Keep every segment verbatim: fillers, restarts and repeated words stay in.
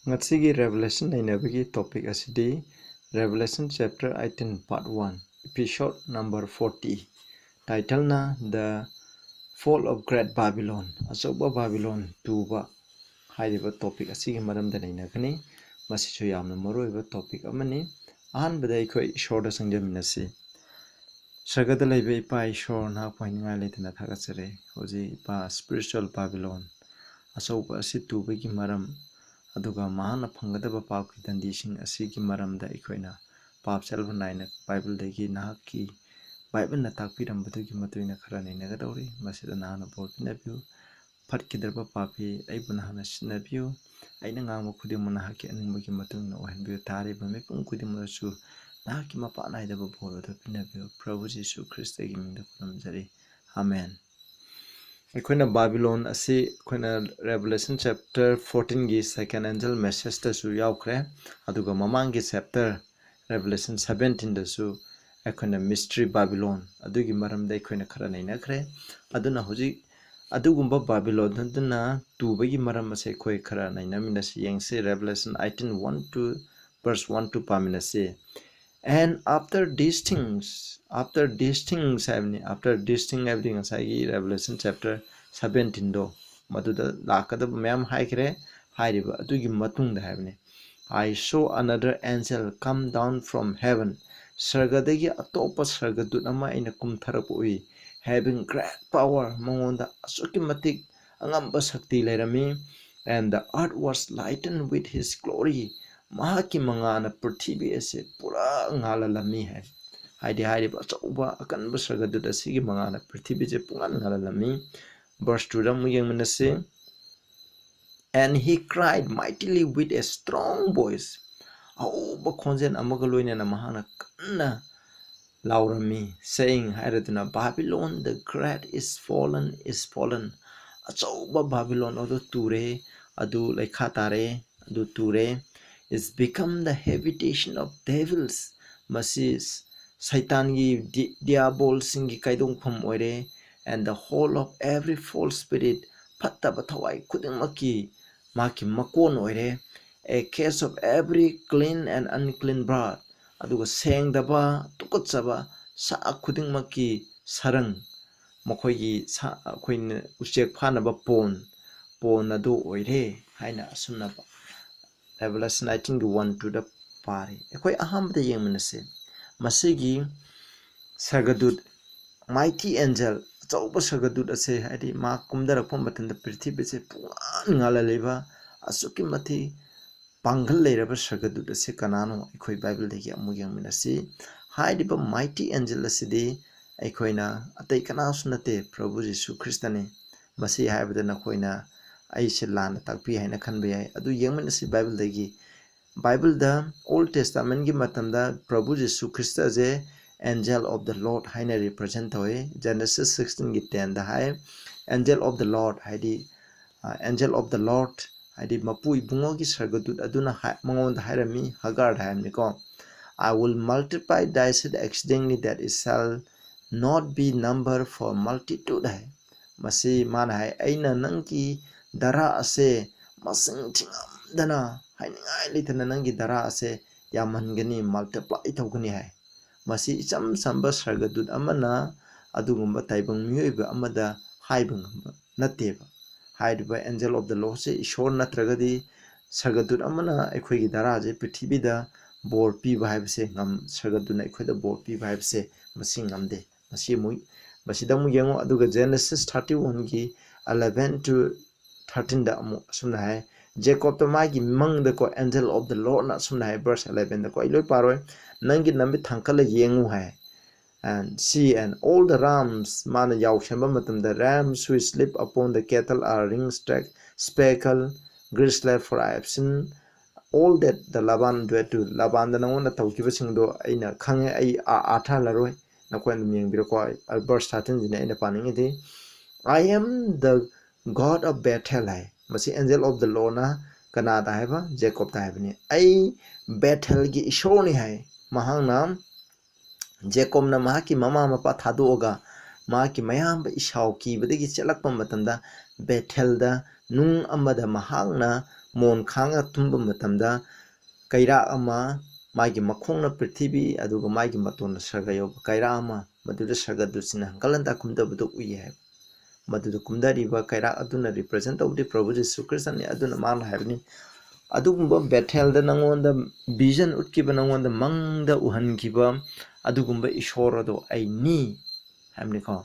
ꯉꯁꯤꯒꯤ Revelation ꯅꯩꯅꯕꯒꯤ topic ꯑꯁꯤꯗꯤ Revelation chapter eighteen, part one, episode number forty, title ꯅ The Fall of Great Babylon, ꯑꯆꯧꯕ ꯕꯥꯕꯤꯂꯣꯟ ꯇꯨꯕ ꯍꯥꯏꯔꯤꯕ topic ꯑꯁꯤꯒꯤ ꯃꯔꯝꯗ ꯅꯩꯅꯒꯅꯤ꯫ ꯃꯁꯤꯁꯨ ꯌꯥꯝꯅ ꯃꯔꯨꯑꯣꯏꯕ topic ꯑꯃꯅꯤ꯫ ꯑꯍꯥꯟꯕꯗ ꯑꯩꯈꯣꯏ ꯏꯁꯣꯔꯗ ꯆꯪꯖꯃꯤꯟꯅꯁꯤ꯫ ꯁꯔꯒꯗ ꯂꯩꯕ ꯏꯄꯥ ꯏꯁꯣꯔ, ꯅꯍꯥꯛꯄꯨ ꯍꯥꯏꯅꯤꯡꯉꯥꯏ ꯂꯩꯇꯅ ꯊꯥꯒꯠꯆꯔꯤ꯫ ꯍꯧꯖꯤꯛ ꯏꯄꯥ, spiritual ꯕꯥꯕꯤꯂꯣꯟ ꯑꯆꯧꯕ ꯑꯁꯤ ꯇꯨꯕꯒꯤ ꯃꯔꯝ, ꯑꯗꯨꯒ ꯃꯍꯥꯛꯅ ꯐꯪꯒꯗꯕ ꯄꯥꯞꯀꯤ ꯗꯟꯗꯤꯁꯤꯡ ꯑꯁꯤꯒꯤ ꯃꯔꯝꯗ ꯑꯩꯈꯣꯏꯅ ꯄꯥꯞ ꯆꯦꯜꯕ ꯅꯥꯏꯅ ꯕꯥꯏꯕꯜꯗꯒꯤ ꯅꯍꯥꯛꯀꯤ ꯕꯥꯏꯕꯜꯅ ꯇꯥꯛꯄꯤꯔꯝꯕꯗꯨꯒꯤ ꯃꯇꯨꯡ ꯏꯟꯅ ꯈꯔ ꯅꯩꯅꯒꯗꯧꯔꯤ꯫ ꯃꯁꯤꯗ ꯅꯍꯥꯛꯅ ꯕꯣꯔ ꯄꯤꯅꯕꯤꯌꯨ꯫ ꯐꯠꯈꯤꯗ꯭ꯔꯕ ꯄꯥꯄꯤ ꯑꯩꯕꯨ ꯅꯍꯥꯛꯅ ꯁꯤꯟꯅꯕꯤꯌꯨ꯫ ꯑꯩꯅ ꯉꯥꯡꯕ ꯈꯨꯗꯤꯡꯃꯛ ꯅꯍꯥꯛꯀꯤ ꯑꯅꯤꯡꯕꯒꯤ ꯃꯇꯨꯡ ꯏꯟꯅ ꯑꯣꯏꯍꯟꯕꯤꯌꯨ꯫ ꯇꯥꯔꯤꯕ ꯃꯤꯄꯨꯝ ꯈꯨꯗꯤꯡꯃꯛꯇꯁꯨ ꯅꯍꯥꯛꯀꯤ ꯃꯄꯥ ꯅꯥꯏꯗꯕ ꯕꯣꯔ ꯑꯗꯨ ꯄꯤꯅꯕꯤꯌꯨ꯫ ꯄ꯭ꯔꯚꯨ ꯖꯤꯁꯨ ꯈ꯭ꯔꯤꯁꯇꯒꯤ ꯃꯤꯡꯗ ꯈꯨꯔꯨꯝꯖꯔꯤ꯫ ꯑꯃꯦꯟ꯫ ꯑꯩꯈꯣꯏꯅ ꯕꯥꯕꯤꯂꯣꯟ ꯑꯁꯤ ꯑꯩꯈꯣꯏꯅ Revelation chapter fourteen ꯒꯤ second angel message ꯇꯁꯨ ꯌꯥꯎꯈ꯭ꯔꯦ, ꯑꯗꯨꯒ ꯃꯃꯥꯡꯒꯤ chapter Revelation seventeen ꯗꯁꯨ ꯑꯩꯈꯣꯏꯅ mystery ꯕꯥꯕꯤꯂꯣꯟ ꯑꯗꯨꯒꯤ ꯃꯔꯝꯗ ꯑꯩꯈꯣꯏꯅ ꯈꯔ ꯅꯩꯅꯈ꯭ꯔꯦ꯫ ꯑꯗꯨꯅ ꯍꯧꯖꯤꯛ ꯑꯗꯨꯒꯨꯝꯕ ꯕꯥꯕꯤꯂꯣꯟ ꯑꯗꯨꯅ ꯇꯨꯕꯒꯤ ꯃꯔꯝ ꯑꯁꯦ ꯑꯩꯈꯣꯏ ꯈꯔ ꯅꯩꯅꯃꯤꯟꯅꯁꯤ꯫ ꯌꯦꯡꯁꯤ, Revelation eighteen, one to verse one to ꯄꯥꯃꯤꯟꯅꯁꯤ꯫ And after these things, after these things ꯍꯥꯏꯕꯅꯤ꯫ After these things ꯍꯥꯏꯕꯗꯤ ꯉꯁꯥꯏꯒꯤ Revelation chapter seventeen ꯗꯣ, ꯃꯗꯨꯗ ꯂꯥꯛꯀꯗꯕ ꯃꯌꯥꯝ ꯍꯥꯏꯈ꯭ꯔꯦ꯫ ꯍꯥꯏꯔꯤꯕ ꯑꯗꯨꯒꯤ ꯃꯇꯨꯡꯗ ꯍꯥꯏꯕꯅꯤ, "I saw another angel come down from heaven." ꯁꯔꯒꯗꯒꯤ ꯑꯇꯣꯞꯄ ꯁꯔꯒꯗꯨꯠ ꯑꯃ ꯑꯩꯅ ꯀꯨꯝꯊꯔꯛꯄ ꯎꯏ꯫ Having great power, ꯃꯉꯣꯟꯗ ꯑꯁꯨꯛꯀꯤ ꯃꯇꯤꯛ ꯑꯉꯝꯕ ꯁꯛꯇꯤ ꯂꯩꯔꯝꯃꯤ꯫ "And the earth was lightened with his glory." ꯃꯍꯥꯛꯀꯤ ꯃꯉꯥꯜꯅ ꯄ꯭ꯔꯤꯊꯤꯕꯤ ꯑꯁꯤ ꯄꯨꯔꯥ ꯉꯥꯜꯍꯜꯂꯝꯃꯤ ꯍꯥꯏ꯫ ꯍꯥꯏꯗꯤ ꯍꯥꯏꯔꯤꯕ ꯑꯆꯧꯕ ꯑꯀꯟꯕ ꯁꯔꯒꯗꯨꯠ ꯑꯁꯤꯒꯤ ꯃꯉꯥꯜꯅ ꯄ꯭ꯔꯤꯊꯤꯕꯤꯁꯦ ꯄꯨꯡꯉꯥꯟ ꯉꯥꯜꯍꯜꯂꯝꯃꯤ꯫ Verse two ꯗ ꯑꯃꯨꯛ ꯌꯦꯡꯃꯤꯟꯅꯁꯤ꯫ "And he cried mightily with a strong voice." ꯑꯍꯧꯕ ꯈꯣꯟꯖꯦꯜ ꯑꯃꯒ ꯂꯣꯏꯅꯅ ꯃꯍꯥꯛꯅ ꯀꯟꯅ ꯂꯥꯎꯔꯝꯃꯤ, saying, ꯍꯥꯏꯔꯗꯨꯅ, "Babylon the great is fallen, is fallen." ꯑꯆꯧꯕ ꯕꯥꯕꯤꯂꯣꯟ ꯑꯗꯨ ꯇꯨꯔꯦ, ꯑꯗꯨ ꯂꯩꯈꯥ ꯇꯥꯔꯦ, ꯑꯗꯨ ꯇꯨꯔꯦ꯫ "Is become the habitation of devils." ꯃꯁꯤ ꯁꯩꯇꯥꯟꯒꯤ ꯗꯤ-, ꯗꯤꯌꯥꯕꯣꯜꯁꯤꯡꯒꯤ ꯀꯥꯏꯗꯣꯡꯐꯝ ꯑꯣꯏꯔꯦ꯫ "And the hole of every false spirit." ꯐꯠꯇꯕ ꯊꯋꯥꯏ ꯈꯨꯗꯤꯡꯃꯛꯀꯤ ꯃꯍꯥꯛꯀꯤ ꯃꯀꯣꯟ ꯑꯣꯏꯔꯦ꯫ "A case of every clean and unclean blood", ꯑꯗꯨꯒ ꯁꯦꯡꯗꯕ, ꯇꯨꯀꯠꯆꯕ ꯁꯥ ꯈꯨꯗꯤꯡꯃꯛꯀꯤ ꯁꯔꯪ, ꯃꯈꯣꯏꯒꯤ ꯁꯥ, ꯑꯩꯈꯣꯏꯅ ꯎꯆꯦꯛ ꯐꯥꯅꯕ ꯄꯣꯟ, ꯄꯣꯟ ꯑꯗꯨ ꯑꯣꯏꯔꯦ ꯍꯥꯏꯅ ꯑꯁꯨꯝꯅ Revelation nineteenꯒꯤ one twoꯗ ꯄꯥꯔꯤ꯫ ꯑꯩꯈꯣꯏ ꯑꯍꯥꯟꯕꯗ ꯌꯦꯡꯃꯤꯟꯅꯁꯤ꯫ ꯃꯁꯤꯒꯤ ꯁꯔꯒꯗꯨꯠ, mighty angel, ꯑꯆꯧꯕ ꯁꯔꯒꯗꯨꯠ ꯑꯁꯦ, ꯍꯥꯏꯗꯤ ꯃꯥ ꯀꯨꯝꯊꯔꯛꯄ ꯃꯇꯝꯗ ꯄ꯭ꯔꯤꯊꯤꯕꯤꯁꯦ ꯄꯨꯡꯉꯥꯟ ꯉꯥꯜꯍꯜꯂꯤꯕ, ꯑꯁꯨꯛꯀꯤ ꯃꯇꯤꯛ ꯄꯥꯡꯒꯜ ꯂꯩꯔꯕ ꯁꯔꯒꯗꯨꯠ ꯑꯁꯤ ꯀꯅꯥꯅꯣ? ꯑꯩꯈꯣꯏ ꯕꯥꯏꯕꯜꯗꯒꯤ ꯑꯃꯨꯛ ꯌꯦꯡꯃꯤꯟꯅꯁꯤ꯫ ꯍꯥꯏꯔꯤꯕ mighty angel ꯑꯁꯤꯗꯤ ꯑꯩꯈꯣꯏꯅ ꯑꯇꯩ ꯀꯅꯥꯁꯨ ꯅꯠꯇꯦ, ꯄ꯭ꯔꯚꯨ ꯖꯤꯁꯨ ꯈ꯭ꯔꯤꯁꯇꯅꯤ꯫ ꯃꯁꯤ ꯍꯥꯏꯕꯗ ꯅꯈꯣꯏꯅ ꯑꯩꯁꯦ ꯂꯥꯟꯅ ꯇꯥꯛꯄꯤ ꯍꯥꯏꯅ ꯈꯟꯕ ꯌꯥꯏ꯫ ꯑꯗꯨ ꯌꯦꯡꯃꯤꯟꯅꯁꯤ ꯕꯥꯏꯕꯜꯗꯒꯤ꯫ ꯕꯥꯏꯕꯜꯗ Old Testamentꯒꯤ ꯃꯇꯝꯗ ꯄ꯭ꯔꯚꯨ ꯖꯤꯁꯨ ꯈ꯭ꯔꯤꯁꯇꯁꯦ angel of the Lord ꯍꯥꯏꯅ represent ꯇꯧꯏ꯫ Genesis sixteenꯒꯤ tenꯗ high, "Angel of the Lord", ꯍꯥꯏꯗꯤ, ꯑ, "Angel of the Lord", ꯍꯥꯏꯗꯤ ꯃꯄꯨ ꯏꯕꯨꯡꯉꯣꯒꯤ ꯁꯔꯒꯗꯨꯠ ꯑꯗꯨꯅ ꯍꯥꯏ-, ꯃꯉꯣꯟꯗ ꯍꯥꯏꯔꯝꯃꯤ, ꯍꯒꯥꯔꯗ ꯍꯥꯏꯔꯝꯃꯤꯀꯣ, "I will multiply thy seed exceedingly, that it shall not be number for multitude" ꯍꯥꯏ꯫ ꯃꯁꯤ ꯃꯥꯅ ꯍꯥꯏ, "ꯑꯩꯅ ꯅꯪꯒꯤ ꯙꯔꯥ ꯑꯁꯦ ꯃꯁꯤꯡ ꯊꯤꯉꯝꯗꯅ, ꯍꯥꯏꯅꯤꯡꯉꯥꯏ ꯂꯩꯇꯅ ꯅꯪꯒꯤ ꯙꯔꯥ ꯑꯁꯦ ꯌꯥꯝꯍꯟꯒꯅꯤ, multiply ꯇꯧꯒꯅꯤ" ꯍꯥꯏ꯫ ꯃꯁꯤ ꯏꯆꯝ ꯆꯝꯕ ꯁꯔꯒꯗꯨꯠ ꯑꯃꯅ ꯑꯗꯨꯒꯨꯝꯕ ꯇꯥꯏꯕꯪ ꯃꯤꯑꯣꯏꯕ ꯑꯃꯗ ꯍꯥꯏꯕ ꯉꯝꯕ ꯅꯠꯇꯦꯕ꯫ ꯍꯥꯏꯔꯤꯕ angel of the Lordꯁꯦ ꯏꯁꯣꯔ ꯅꯠꯇ꯭ꯔꯒꯗꯤ ꯁꯔꯒꯗꯨꯠ ꯑꯃꯅ ꯑꯩꯈꯣꯏꯒꯤ ꯙꯔꯥꯁꯦ, ꯄ꯭ꯔꯤꯊꯤꯕꯤꯗ ꯕꯣꯔ ꯄꯤꯕ ꯍꯥꯏꯕꯁꯦ ꯉꯝ-, ꯁꯔꯒꯗꯨꯠꯅ ꯑꯩꯈꯣꯏꯗ ꯕꯣꯔ ꯄꯤꯕ ꯍꯥꯏꯕꯁꯦ ꯃꯁꯤ ꯉꯝꯗꯦ꯫ ꯃꯁꯤ ꯑꯃꯨꯛ, ꯃꯁꯤꯗ ꯑꯃꯨꯛ ꯌꯦꯡꯉꯨ꯫ ꯑꯗꯨꯒ Genesis thirty oneꯒꯤ eleven to thirteenꯗ ꯑꯃꯨꯛ ꯑꯁꯨꯝꯅ ꯍꯥꯏ, ꯖꯦꯀꯣꯕꯇ ꯃꯥꯒꯤ ꯃꯪꯗꯀꯣ, angel of the Lordꯅ ꯑꯁꯨꯝꯅ ꯍꯥꯏ, verse elevenꯗꯀꯣ, ꯑꯩ ꯂꯣꯏ ꯄꯥꯔꯣꯏ, "ꯅꯪꯒꯤ ꯅꯃꯤꯠ ꯊꯥꯡꯀꯠꯂ ꯌꯦꯡꯉꯨ" ꯍꯥꯏ꯫ "And see, and all the rams", ꯃꯥꯅ ꯌꯥꯎꯁꯟꯕ ꯃꯇꯝꯗ, "rams which sleep upon the cattle are ring-struck, speckled, grizzled, for I have seen all that the Laban did to", ꯂꯥꯕꯥꯟꯗ ꯅꯉꯣꯟꯗ ꯇꯧꯈꯤꯕꯁꯤꯡꯗꯣ ꯑꯩꯅ ꯈꯪꯉꯦ, ꯑꯩ ꯑꯥ ꯑꯥꯔꯊ ꯍꯜꯂꯔꯣꯏ, ꯅꯈꯣꯏ ꯑꯗꯨꯝ ꯌꯦꯡꯕꯤꯔꯣꯀꯣ꯫ Verse thirteenꯁꯤꯅ ꯑꯩꯅ ꯄꯥꯅꯤꯡꯉꯤꯗꯤ, "I am the God of Bethel" ꯍꯥꯏ꯫ ꯃꯁꯤ angel of the Lordꯅ ꯀꯅꯥꯗ ꯍꯥꯏꯕ? ꯖꯦꯀꯣꯕꯇ ꯍꯥꯏꯕꯅꯤ꯫ "ꯑꯩ ꯕꯦꯊꯦꯜꯒꯤ ꯏꯁꯣꯔꯅꯤ" ꯍꯥꯏ꯫ ꯃꯍꯥꯛꯅ, ꯖꯦꯀꯣꯕꯅ ꯃꯍꯥꯛꯀꯤ ꯃꯃꯥ ꯃꯄꯥ ꯊꯥꯗꯣꯛꯑꯒ ꯃꯍꯥꯛꯀꯤ ꯃꯌꯥꯝꯕ ꯏꯁꯥꯎ ꯀꯤꯕꯗꯒꯤ ꯆꯦꯜꯂꯛꯄ ꯃꯇꯝꯗ, ꯕꯦꯊꯦꯜꯗ ꯅꯨꯡ ꯑꯃꯗ ꯃꯍꯥꯛꯅ ꯃꯣꯟ ꯈꯥꯡꯉ ꯇꯨꯝꯕ ꯃꯇꯝꯗ ꯀꯩꯔꯥꯛ ꯑꯃ, ꯃꯥꯒꯤ ꯃꯈꯣꯡꯅ ꯄ꯭ꯔꯤꯊꯤꯕꯤ ꯑꯗꯨꯒ ꯃꯥꯒꯤ ꯃꯇꯣꯟꯅ ꯁꯔꯒ ꯌꯧꯕ ꯀꯩꯔꯥꯛ ꯑꯃ, ꯃꯗꯨꯗ ꯁꯔꯒꯗꯨꯠꯁꯤꯅ ꯍꯪꯒꯠ ꯍꯟꯗ ꯀꯨꯝꯊꯕꯗꯨ ꯎꯏ ꯍꯥꯏꯕ꯫ ꯃꯗꯨꯗ ꯀꯨꯝꯊꯔꯤꯕ ꯀꯩꯔꯥꯛ ꯑꯗꯨꯅ represent ꯇꯧꯕꯗꯤ ꯄ꯭ꯔꯚꯨ ꯖꯤꯁꯨ ꯈ꯭ꯔꯤꯁꯇꯅꯤ꯫ ꯑꯗꯨꯅ ꯃꯥꯅ ꯍꯥꯏꯕꯅꯤ, "ꯑꯗꯨꯒꯨꯝꯕ ꯕꯦꯊꯦꯜꯗ ꯅꯪꯉꯣꯟꯗ vision ꯎꯠꯈꯤꯕ, ꯅꯪꯉꯣꯟꯗ ꯃꯪꯗ ꯎꯍꯟꯈꯤꯕ ꯑꯗꯨꯒꯨꯝꯕ ꯏꯁꯣꯔ ꯑꯗꯣ ꯑꯩꯅꯤ" ꯍꯥꯏꯕꯅꯤꯀꯣ꯫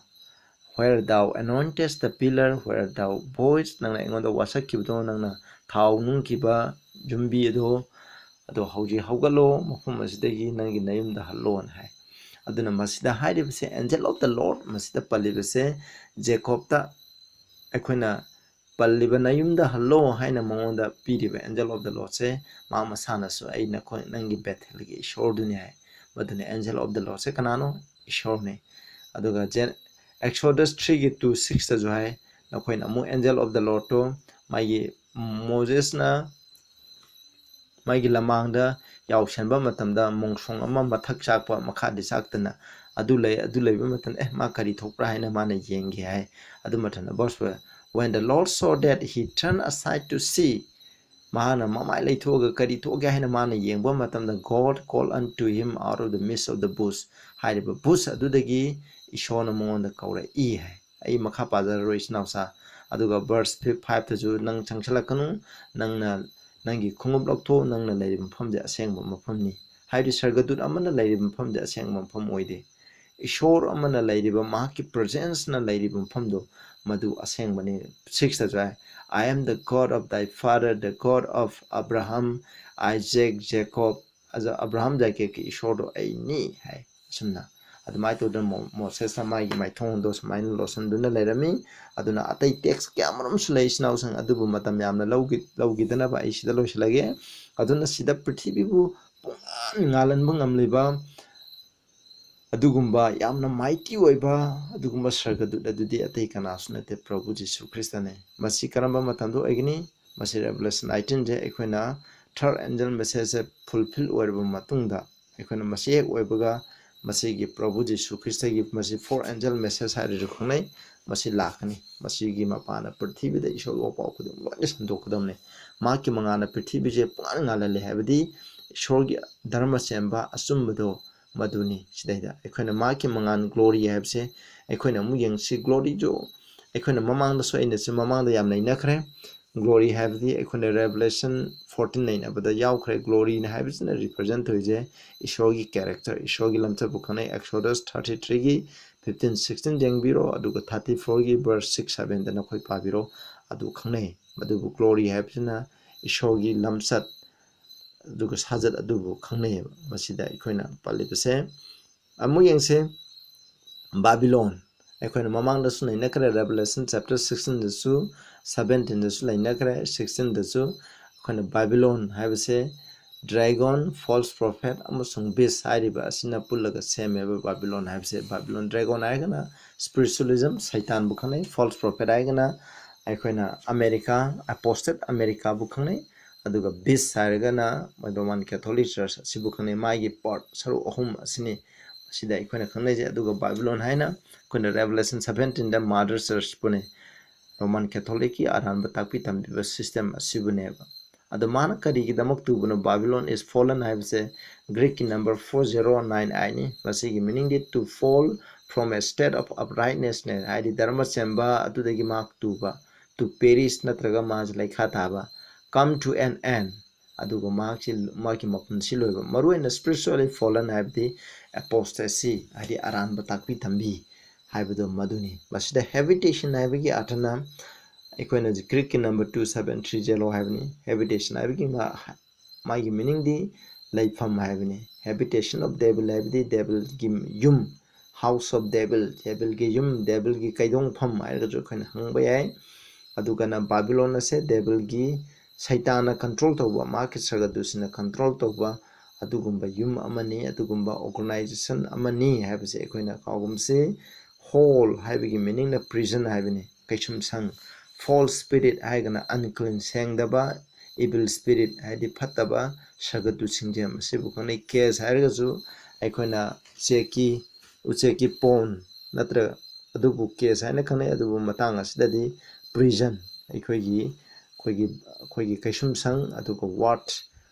"Where thou anointest the pillar, where thou voiced", ꯅꯪꯅ ꯑꯩꯉꯣꯟꯗ ꯋꯥꯁꯛꯈꯤꯕꯗꯣ, ꯅꯪꯅ ꯊꯥꯎ ꯅꯨꯡꯈꯤꯕ ꯌꯨꯝꯕꯤ ꯑꯗꯣ, ꯑꯗꯣ ꯍꯧꯖꯤꯛ ꯍꯧꯒꯠꯂꯣ, ꯃꯐꯝ ꯑꯁꯤꯗꯒꯤ ꯅꯪꯒꯤ ꯅꯌꯨꯝꯗ ꯍꯜꯂꯣꯅ ꯍꯥꯏ꯫ ꯑꯗꯨꯅ ꯃꯁꯤꯗ ꯍꯥꯏꯔꯤꯕꯁꯦ angel of the Lord, ꯃꯁꯤꯗ ꯄꯜꯂꯤꯕꯁꯦ ꯖꯦꯀꯣꯕꯇ ꯑꯩꯈꯣꯏꯅ ꯄꯜꯂꯤꯕ "ꯅꯌꯨꯝꯗ ꯍꯜꯂꯣ" ꯍꯥꯏꯅ ꯃꯉꯣꯟꯗ ꯄꯤꯔꯤꯕ angel of the Lordꯁꯦ ꯃꯥ ꯃꯁꯥꯅꯁꯨ "ꯑꯩ ꯅꯈꯣꯏ, ꯅꯪꯒꯤ ꯕꯦꯊꯦꯜꯒꯤ ꯏꯁꯣꯔꯗꯨꯅꯤ" ꯍꯥꯏ꯫ ꯃꯗꯨꯅ angel of the Lordꯁꯦ ꯀꯅꯥꯅꯣ? ꯏꯁꯣꯔꯅꯤ꯫ ꯑꯗꯨꯒ Gen-, Exodus threeꯒꯤ two sixꯇꯁꯨ ꯍꯥꯏ, "ꯅꯈꯣꯏꯅ ꯑꯃꯨꯛ angel of the Lordꯇꯣ ꯃꯥꯒꯤ ꯃꯣꯖꯦꯁꯅ ꯃꯥꯒꯤ ꯂꯃꯥꯡꯗ ꯌꯥꯎꯁꯟꯕ ꯃꯇꯝꯗ ꯃꯣꯡꯁꯣꯡ ꯑꯃ ꯃꯊꯛ ꯆꯥꯛꯄ ꯃꯈꯥꯗꯤ ꯆꯥꯛꯇꯅ ꯑꯗꯨ ꯂꯩ, ꯑꯗꯨ ꯂꯩꯕ ꯃꯇꯝꯗ, 'ꯑꯦ, ꯃꯥ ꯀꯔꯤ ꯊꯣꯛꯄ꯭ꯔꯥ?' ꯍꯥꯏꯅ ꯃꯥꯅ ꯌꯦꯡꯒꯦ ꯍꯥꯏ꯫ ꯑꯗꯨ ꯃꯇꯝꯗ verse four, "When the Lord saw that, he turned aside to see." ꯃꯍꯥꯛꯅ ꯃꯃꯥꯏ ꯂꯩꯊꯣꯛꯑꯒ ꯀꯔꯤ ꯊꯣꯛꯒꯦ ꯍꯥꯏꯅ ꯃꯥꯅ ꯌꯦꯡꯕ ꯃꯇꯝꯗ, "God called unto him out of the midst of the bush." ꯍꯥꯏꯔꯤꯕ bush ꯑꯗꯨꯗꯒꯤ ꯏꯁꯣꯔꯅ ꯃꯉꯣꯟꯗ ꯀꯧꯔꯛꯏ ꯍꯥꯏ꯫ ꯑꯩ ꯃꯈꯥ ꯄꯥꯖꯔꯔꯣꯏ, ꯏꯆꯤꯟ ꯏꯅꯥꯎꯁꯥ꯫ ꯑꯗꯨꯒ verse fiveꯇꯁꯨ, "ꯅꯪ ꯆꯪꯁꯤꯜꯂꯛꯀꯅꯨ, ꯅꯪꯅ ꯅꯪꯒꯤ ꯈꯣꯡꯎꯞ ꯂꯧꯊꯣꯛ, ꯅꯪꯅ ꯂꯩꯔꯤꯕ ꯃꯐꯝꯁꯦ ꯑꯁꯦꯡꯕ ꯃꯐꯝꯅꯤ"꯫ ꯍꯥꯏꯕꯗꯤ ꯁꯔꯒꯗꯨꯠ ꯑꯃꯅ ꯂꯩꯔꯤꯕ ꯃꯐꯝꯁꯦ ꯑꯁꯦꯡꯕ ꯃꯐꯝ ꯑꯣꯏꯗꯦ꯫ ꯏꯁꯣꯔ ꯑꯃꯅ ꯂꯩꯔꯤꯕ, ꯃꯍꯥꯛꯀꯤ presenceꯅ ꯂꯩꯔꯤꯕ ꯃꯐꯝꯗꯣ, ꯃꯗꯨ ꯑꯁꯦꯡꯕꯅꯤ꯫ Sixꯇꯁꯨ ꯍꯥꯏ, "I am the God of thy father, the God of Abraham, Isaac, Jacob." ꯑꯗ ꯑꯕ꯭ꯔꯥꯍꯥꯝ ꯖꯥꯏꯀꯦꯕꯀꯤ ꯏꯁꯣꯔꯗꯣ ꯑꯩꯅꯤ ꯍꯥꯏ꯫ ꯑꯁꯨꯝꯅ ꯑꯗꯨꯃꯥꯏꯅ ꯇꯧꯗꯅ ꯃꯣ-, ꯃꯣꯁꯦꯁꯅ ꯃꯥꯒꯤ ꯃꯥꯏꯊꯣꯡꯗꯣ ꯁꯨꯃꯥꯏꯅ ꯂꯣꯠꯁꯤꯟꯗꯨꯅ ꯂꯩꯔꯝꯃꯤ꯫ ꯑꯗꯨꯅ ꯑꯇꯩ text ꯀꯌꯥ ꯃꯔꯨꯝꯁꯨ ꯂꯩ, ꯏꯆꯤꯟ ꯏꯅꯥꯎꯁꯤꯡ, ꯑꯗꯨꯕꯨ ꯃꯇꯝ ꯌꯥꯝꯅ ꯂꯧꯈꯤ-, ꯂꯧꯈꯤꯗꯅꯕ ꯑꯩ ꯁꯤꯗ ꯂꯣꯏꯁꯤꯜꯂꯒꯦ꯫ ꯑꯗꯨꯅ ꯁꯤꯗ ꯄ꯭ꯔꯤꯊꯤꯕꯤꯕꯨ ꯄꯨꯡꯉꯥꯟ ꯉꯥꯜꯍꯟꯕ ꯉꯝꯂꯤꯕ ꯑꯗꯨꯒꯨꯝꯕ ꯌꯥꯝꯅ mighty ꯑꯣꯏꯕ ꯑꯗꯨꯒꯨꯝꯕ ꯁꯔꯒꯗꯨꯠ ꯑꯗꯨꯗꯤ ꯑꯇꯩ ꯀꯅꯥꯁꯨ ꯅꯠꯇꯦ, ꯄ꯭ꯔꯚꯨ ꯖꯤꯁꯨ ꯈ꯭ꯔꯤꯁꯇꯅꯦ꯫ ꯃꯁꯤ ꯀꯔꯝꯕ ꯃꯇꯝꯗ ꯑꯣꯏꯒꯅꯤ? ꯃꯁꯤ Revelation nineteenꯁꯦ ꯑꯩꯈꯣꯏꯅ third angel messageꯁꯦ fulfill ꯑꯣꯏꯔꯕ ꯃꯇꯨꯡꯗ, ꯑꯩꯈꯣꯏꯅ ꯃꯁꯤ ꯍꯦꯛ ꯑꯣꯏꯕꯒ ꯃꯁꯤꯒꯤ ꯄ꯭ꯔꯚꯨ ꯖꯤꯁꯨ ꯈ꯭ꯔꯤꯁꯇꯒꯤ ꯃꯁꯤ four angel message ꯍꯥꯏꯔꯁꯨ ꯈꯪꯅꯩ, ꯃꯁꯤ ꯂꯥꯛꯀꯅꯤ꯫ ꯃꯁꯤꯒꯤ ꯃꯄꯥꯟꯗ ꯄ꯭ꯔꯤꯊꯤꯕꯤꯗ ꯏꯁꯣꯔꯒꯤ ꯋꯥꯄꯥꯎ ꯈꯨꯗꯤꯡ ꯂꯣꯏꯅ ꯁꯟꯗꯣꯛꯀꯗꯕꯅꯤ꯫ ꯃꯍꯥꯛꯀꯤ ꯃꯉꯥꯜꯅ ꯄ꯭ꯔꯤꯊꯤꯕꯤꯁꯦ ꯄꯨꯡꯉꯥꯟ ꯉꯥꯜꯍꯜꯂꯦ ꯍꯥꯏꯕꯗꯤ ꯏꯁꯣꯔꯒꯤ ꯙꯔꯃ ꯆꯦꯟꯕ ꯑꯆꯨꯝꯕꯗꯣ ꯃꯗꯨꯅꯤ꯫ ꯁꯤꯗꯩꯗ ꯑꯩꯈꯣꯏꯅ ꯃꯍꯥꯛꯀꯤ ꯃꯉꯥꯜ, ꯒ꯭ꯂꯣꯔꯤ ꯍꯥꯏꯕꯁꯦ ꯑꯩꯈꯣꯏꯅ ꯑꯃꯨꯛ ꯌꯦꯡꯁꯤ꯫ ꯒ꯭ꯂꯣꯔꯤꯁꯨ ꯑꯩꯈꯣꯏꯅ ꯃꯃꯥꯡꯗꯁꯨ, ꯑꯩꯅꯁꯨ ꯃꯃꯥꯡꯗ ꯌꯥꯝ ꯅꯩꯅꯈ꯭ꯔꯦ꯫ ꯒ꯭ꯂꯣꯔꯤ ꯍꯥꯏꯕꯗꯤ ꯑꯩꯈꯣꯏꯅ ꯔꯦꯚꯤꯂꯦꯁꯟ ꯐꯣꯔꯇꯤꯟ ꯅꯩꯅꯕꯗ ꯌꯥꯎꯈ꯭ꯔꯦ꯫ ꯒ꯭ꯂꯣꯔꯤꯅ ꯍꯥꯏꯕꯁꯤꯅ ꯔꯤꯄ꯭ꯔꯖꯦꯟ ꯇꯧꯔꯤꯁꯦ ꯏꯁꯣꯔꯒꯤ ꯀꯦꯔꯦꯛꯇꯔ, ꯏꯁꯣꯔꯒꯤ ꯂꯝꯆꯠꯄꯨ ꯈꯪꯅꯩ꯫ ꯑꯦꯛꯁꯣꯗꯁ ꯊꯥꯔꯇꯤ ꯊ꯭ꯔꯤꯒꯤ ꯐꯤꯐꯇꯤꯟ ꯁꯤꯛꯁꯇꯤꯟ ꯌꯦꯡꯕꯤꯔꯣ, ꯑꯗꯨꯒ ꯊꯥꯔꯇꯤ ꯐꯣꯔꯒꯤ ꯚꯔꯁ ꯁꯤꯛꯁ ꯁꯚꯦꯟꯗ ꯅꯈꯣꯏ ꯄꯥꯕꯤꯔꯣ, ꯑꯗꯨ ꯈꯪꯅꯩ꯫ ꯃꯗꯨꯕꯨ ꯒ꯭ꯂꯣꯔꯤ ꯍꯥꯏꯕꯁꯤꯅ ꯏꯁꯣꯔꯒꯤ ꯂꯝꯆꯠ ꯑꯗꯨꯒ ꯁꯥꯖꯠ ꯑꯗꯨꯕꯨ ꯈꯪꯅꯩꯌꯦꯕ꯫ ꯃꯁꯤꯗ ꯑꯩꯈꯣꯏꯅ ꯄꯜꯂꯤꯕꯁꯦ ꯑꯃꯨꯛ ꯌꯦꯡꯁꯦ꯫ ꯕꯥꯕꯤꯂꯣꯟ, ꯑꯩꯈꯣꯏꯅ ꯃꯃꯥꯡꯗꯁꯨ ꯅꯩꯅꯈ꯭ꯔꯦ, ꯔꯦꯚꯤꯂꯦꯁꯟ ꯆꯦꯞꯇꯔ ꯁꯤꯛꯁꯇꯤꯟꯗꯁꯨ, ꯁꯚꯦꯟꯇꯤꯟꯗꯁꯨ ꯅꯩꯅꯈ꯭ꯔꯦ꯫ ꯁꯤꯛꯁꯇꯤꯟꯗꯁꯨ ꯑꯩꯈꯣꯏꯅ ꯕꯥꯕꯤꯂꯣꯟ ꯍꯥꯏꯕꯁꯦ ꯗ꯭ꯔꯦꯒꯣꯟ, ꯐꯣꯜꯁ ꯄ꯭ꯔꯣꯐꯦꯠ ꯑꯃꯁꯨꯡ ꯕꯤꯁ ꯍꯥꯏꯔꯤꯕ ꯑꯁꯤꯅ ꯄꯨꯜꯂꯒ ꯁꯦꯝꯃꯦꯕ ꯕꯥꯕꯤꯂꯣꯟ ꯍꯥꯏꯕꯁꯦ꯫ ꯕꯥꯕꯤꯂꯣꯟ, ꯗ꯭ꯔꯦꯒꯣꯟ ꯍꯥꯏꯔꯒꯅ ꯁ꯭ꯄꯤꯔꯤꯆꯨꯋꯦꯂꯤꯖꯝ, ꯁꯩꯇꯥꯟꯕꯨ ꯈꯪꯅꯩ꯫ ꯐꯣꯜꯁ ꯄ꯭ꯔꯣꯐꯦꯠ ꯍꯥꯏꯔꯒꯅ ꯑꯩꯈꯣꯏꯅ ꯑꯃꯦꯔꯤꯀꯥ, ꯑꯦꯄꯣꯁꯇꯦꯠ ꯑꯃꯦꯔꯤꯀꯥꯕꯨ ꯈꯪꯅꯩ꯫ ꯑꯗꯨꯒ ꯕꯤꯁ ꯍꯥꯏꯔꯒꯅ ꯔꯣꯃꯥꯟ ꯀꯦꯊꯣꯂꯤꯛ ꯆꯔꯆ ꯑꯁꯤꯕꯨ ꯈꯪꯅꯩ꯫ ꯃꯥꯒꯤ ꯄꯥꯔꯠ, ꯁꯔꯨꯛ ꯑꯍꯨꯝ ꯑꯁꯤꯅꯤ ꯃꯁꯤꯗ ꯑꯩꯈꯣꯏꯅ ꯈꯪꯅꯩꯁꯦ꯫ ꯑꯗꯨꯒ ꯕꯥꯕꯤꯂꯣꯟ ꯍꯥꯏꯅ ꯑꯩꯈꯣꯏꯅ ꯔꯦꯚꯤꯂꯦꯁꯟ ꯁꯚꯦꯟꯇꯤꯟꯗ ꯃꯥꯗꯔ ꯆꯔꯆꯄꯨꯅꯦ, ꯔꯣꯃꯥꯟ ꯀꯦꯊꯣꯂꯤꯛꯀꯤ ꯑꯔꯥꯟꯕ ꯇꯥꯛꯄꯤ ꯇꯝꯕꯤꯕ ꯁꯤꯁꯇꯦꯝ ꯑꯁꯤꯕꯨꯅꯦꯕ꯫ ꯑꯗꯣ ꯃꯥꯅ ꯀꯔꯤꯒꯤꯗꯃꯛ ꯇꯨꯕꯅꯣ? Babylon is fallen ꯍꯥꯏꯕꯁꯦ ꯒ꯭ꯔꯤꯛꯀꯤ ꯅꯝꯕꯔ ꯐꯣꯔ ꯖꯦꯔꯣ ꯅꯥꯏꯟ ꯑꯥꯏꯠꯅꯤ꯫ ꯃꯁꯤꯒꯤ ꯃꯤꯅꯤꯡꯗꯤ to fall from a state of uprightnessꯅꯦ, ꯍꯥꯏꯗꯤ ꯙꯔꯃ ꯆꯦꯟꯕ ꯑꯗꯨꯗꯒꯤ ꯃꯍꯥꯛ ꯇꯨꯕ, to perish ꯅꯠꯇ꯭ꯔꯒ ꯃꯥꯁꯦ ꯂꯩꯈꯥ ꯇꯥꯕ, come to an end, ꯑꯗꯨꯒ ꯃꯍꯥꯛꯁꯤ, ꯃꯍꯥꯛꯀꯤ ꯃꯄꯨꯟꯁꯤ ꯂꯣꯏꯕ꯫ ꯃꯔꯨꯑꯣꯏꯅ spiritually fallen ꯍꯥꯏꯕꯗꯤ apostasy, ꯍꯥꯏꯗꯤ ꯑꯔꯥꯟꯕ ꯇꯥꯛꯄꯤ ꯇꯝꯕꯤ ꯍꯥꯏꯕꯗꯣ ꯃꯗꯨꯅꯤ꯫ ꯃꯁꯤꯗ habitation ꯍꯥꯏꯕꯒꯤ ꯑꯥꯔꯊꯅ ꯑꯩꯈꯣꯏꯅ ꯒ꯭ꯔꯤꯛꯀꯤ number two seven three zero ꯍꯥꯏꯕꯅꯤ꯫ Habitation ꯍꯥꯏꯕꯒꯤ ꯃꯥ-, ꯃꯥꯒꯤ ꯃꯤꯅꯤꯡꯗꯤ ꯂꯩꯐꯝ ꯍꯥꯏꯕꯅꯤ꯫ Habitation of devil ꯍꯥꯏꯕꯗꯤ ꯗꯦꯕꯤꯜꯒꯤ ꯌꯨꯝ, house of devil, ꯗꯦꯕꯤꯜꯒꯤ ꯌꯨꯝ, ꯗꯦꯕꯤꯜꯒꯤ ꯀꯩꯗꯣꯡꯐꯝ ꯍꯥꯏꯔꯒꯁꯨ ꯑꯩꯈꯣꯏꯅ ꯍꯪꯕ ꯌꯥꯏ꯫ ꯑꯗꯨꯒꯅ ꯕꯥꯕꯤꯂꯣꯟ ꯑꯁꯦ ꯗꯦꯕꯤꯜꯒꯤ, ꯁꯩꯇꯥꯟꯅ ꯀꯟꯇ꯭ꯔꯣꯜ ꯇꯧꯕ, ꯃꯍꯥꯛꯀꯤ ꯁꯔꯒꯗꯨꯁꯤꯅ ꯀꯟꯇ꯭ꯔꯣꯜ ꯇꯧꯕ ꯑꯗꯨꯒꯨꯝꯕ ꯌꯨꯝ ꯑꯃꯅꯤ, ꯑꯗꯨꯒꯨꯝꯕ ꯑꯣꯔꯒꯅꯥꯏꯖꯦꯁꯟ ꯑꯃꯅꯤ ꯍꯥꯏꯕꯁꯦ ꯑꯩꯈꯣꯏꯅ ꯀꯥꯎꯒꯨꯝꯁꯤ꯫ Hell ꯍꯥꯏꯕꯒꯤ ꯃꯤꯅꯤꯡꯅ prison ꯍꯥꯏꯕꯅꯤ, ꯀꯩꯁꯨꯝꯁꯪ꯫ Foul spirit ꯍꯥꯏꯔꯒꯅ unclean, ꯁꯦꯡꯗꯕ, evil spirit ꯍꯥꯏꯗꯤ ꯐꯠꯇꯕ ꯁꯔꯒꯗꯨꯁꯤꯡꯁꯦ ꯃꯁꯤꯕꯨ ꯈꯪꯅꯩ꯫ Cage ꯍꯥꯏꯔꯒꯁꯨ ꯑꯩꯈꯣꯏꯅ ꯎꯆꯦꯛꯀꯤ, ꯎꯆꯦꯛꯀꯤ ꯄꯣꯟ ꯅꯠꯇ꯭ꯔꯒ ꯑꯗꯨꯕꯨ cage ꯍꯥꯏꯅ ꯈꯪꯅꯩ꯫ ꯑꯗꯨꯕꯨ ꯃꯇꯥꯡ ꯑꯁꯤꯗꯗꯤ prison, ꯑꯩꯈꯣꯏꯒꯤ ꯑꯩꯈꯣꯏꯒꯤ ꯑꯩꯈꯣꯏꯒꯤ ꯀꯩꯁꯨꯝꯁꯪ, ꯑꯗꯨꯒ ꯋꯥꯔꯠ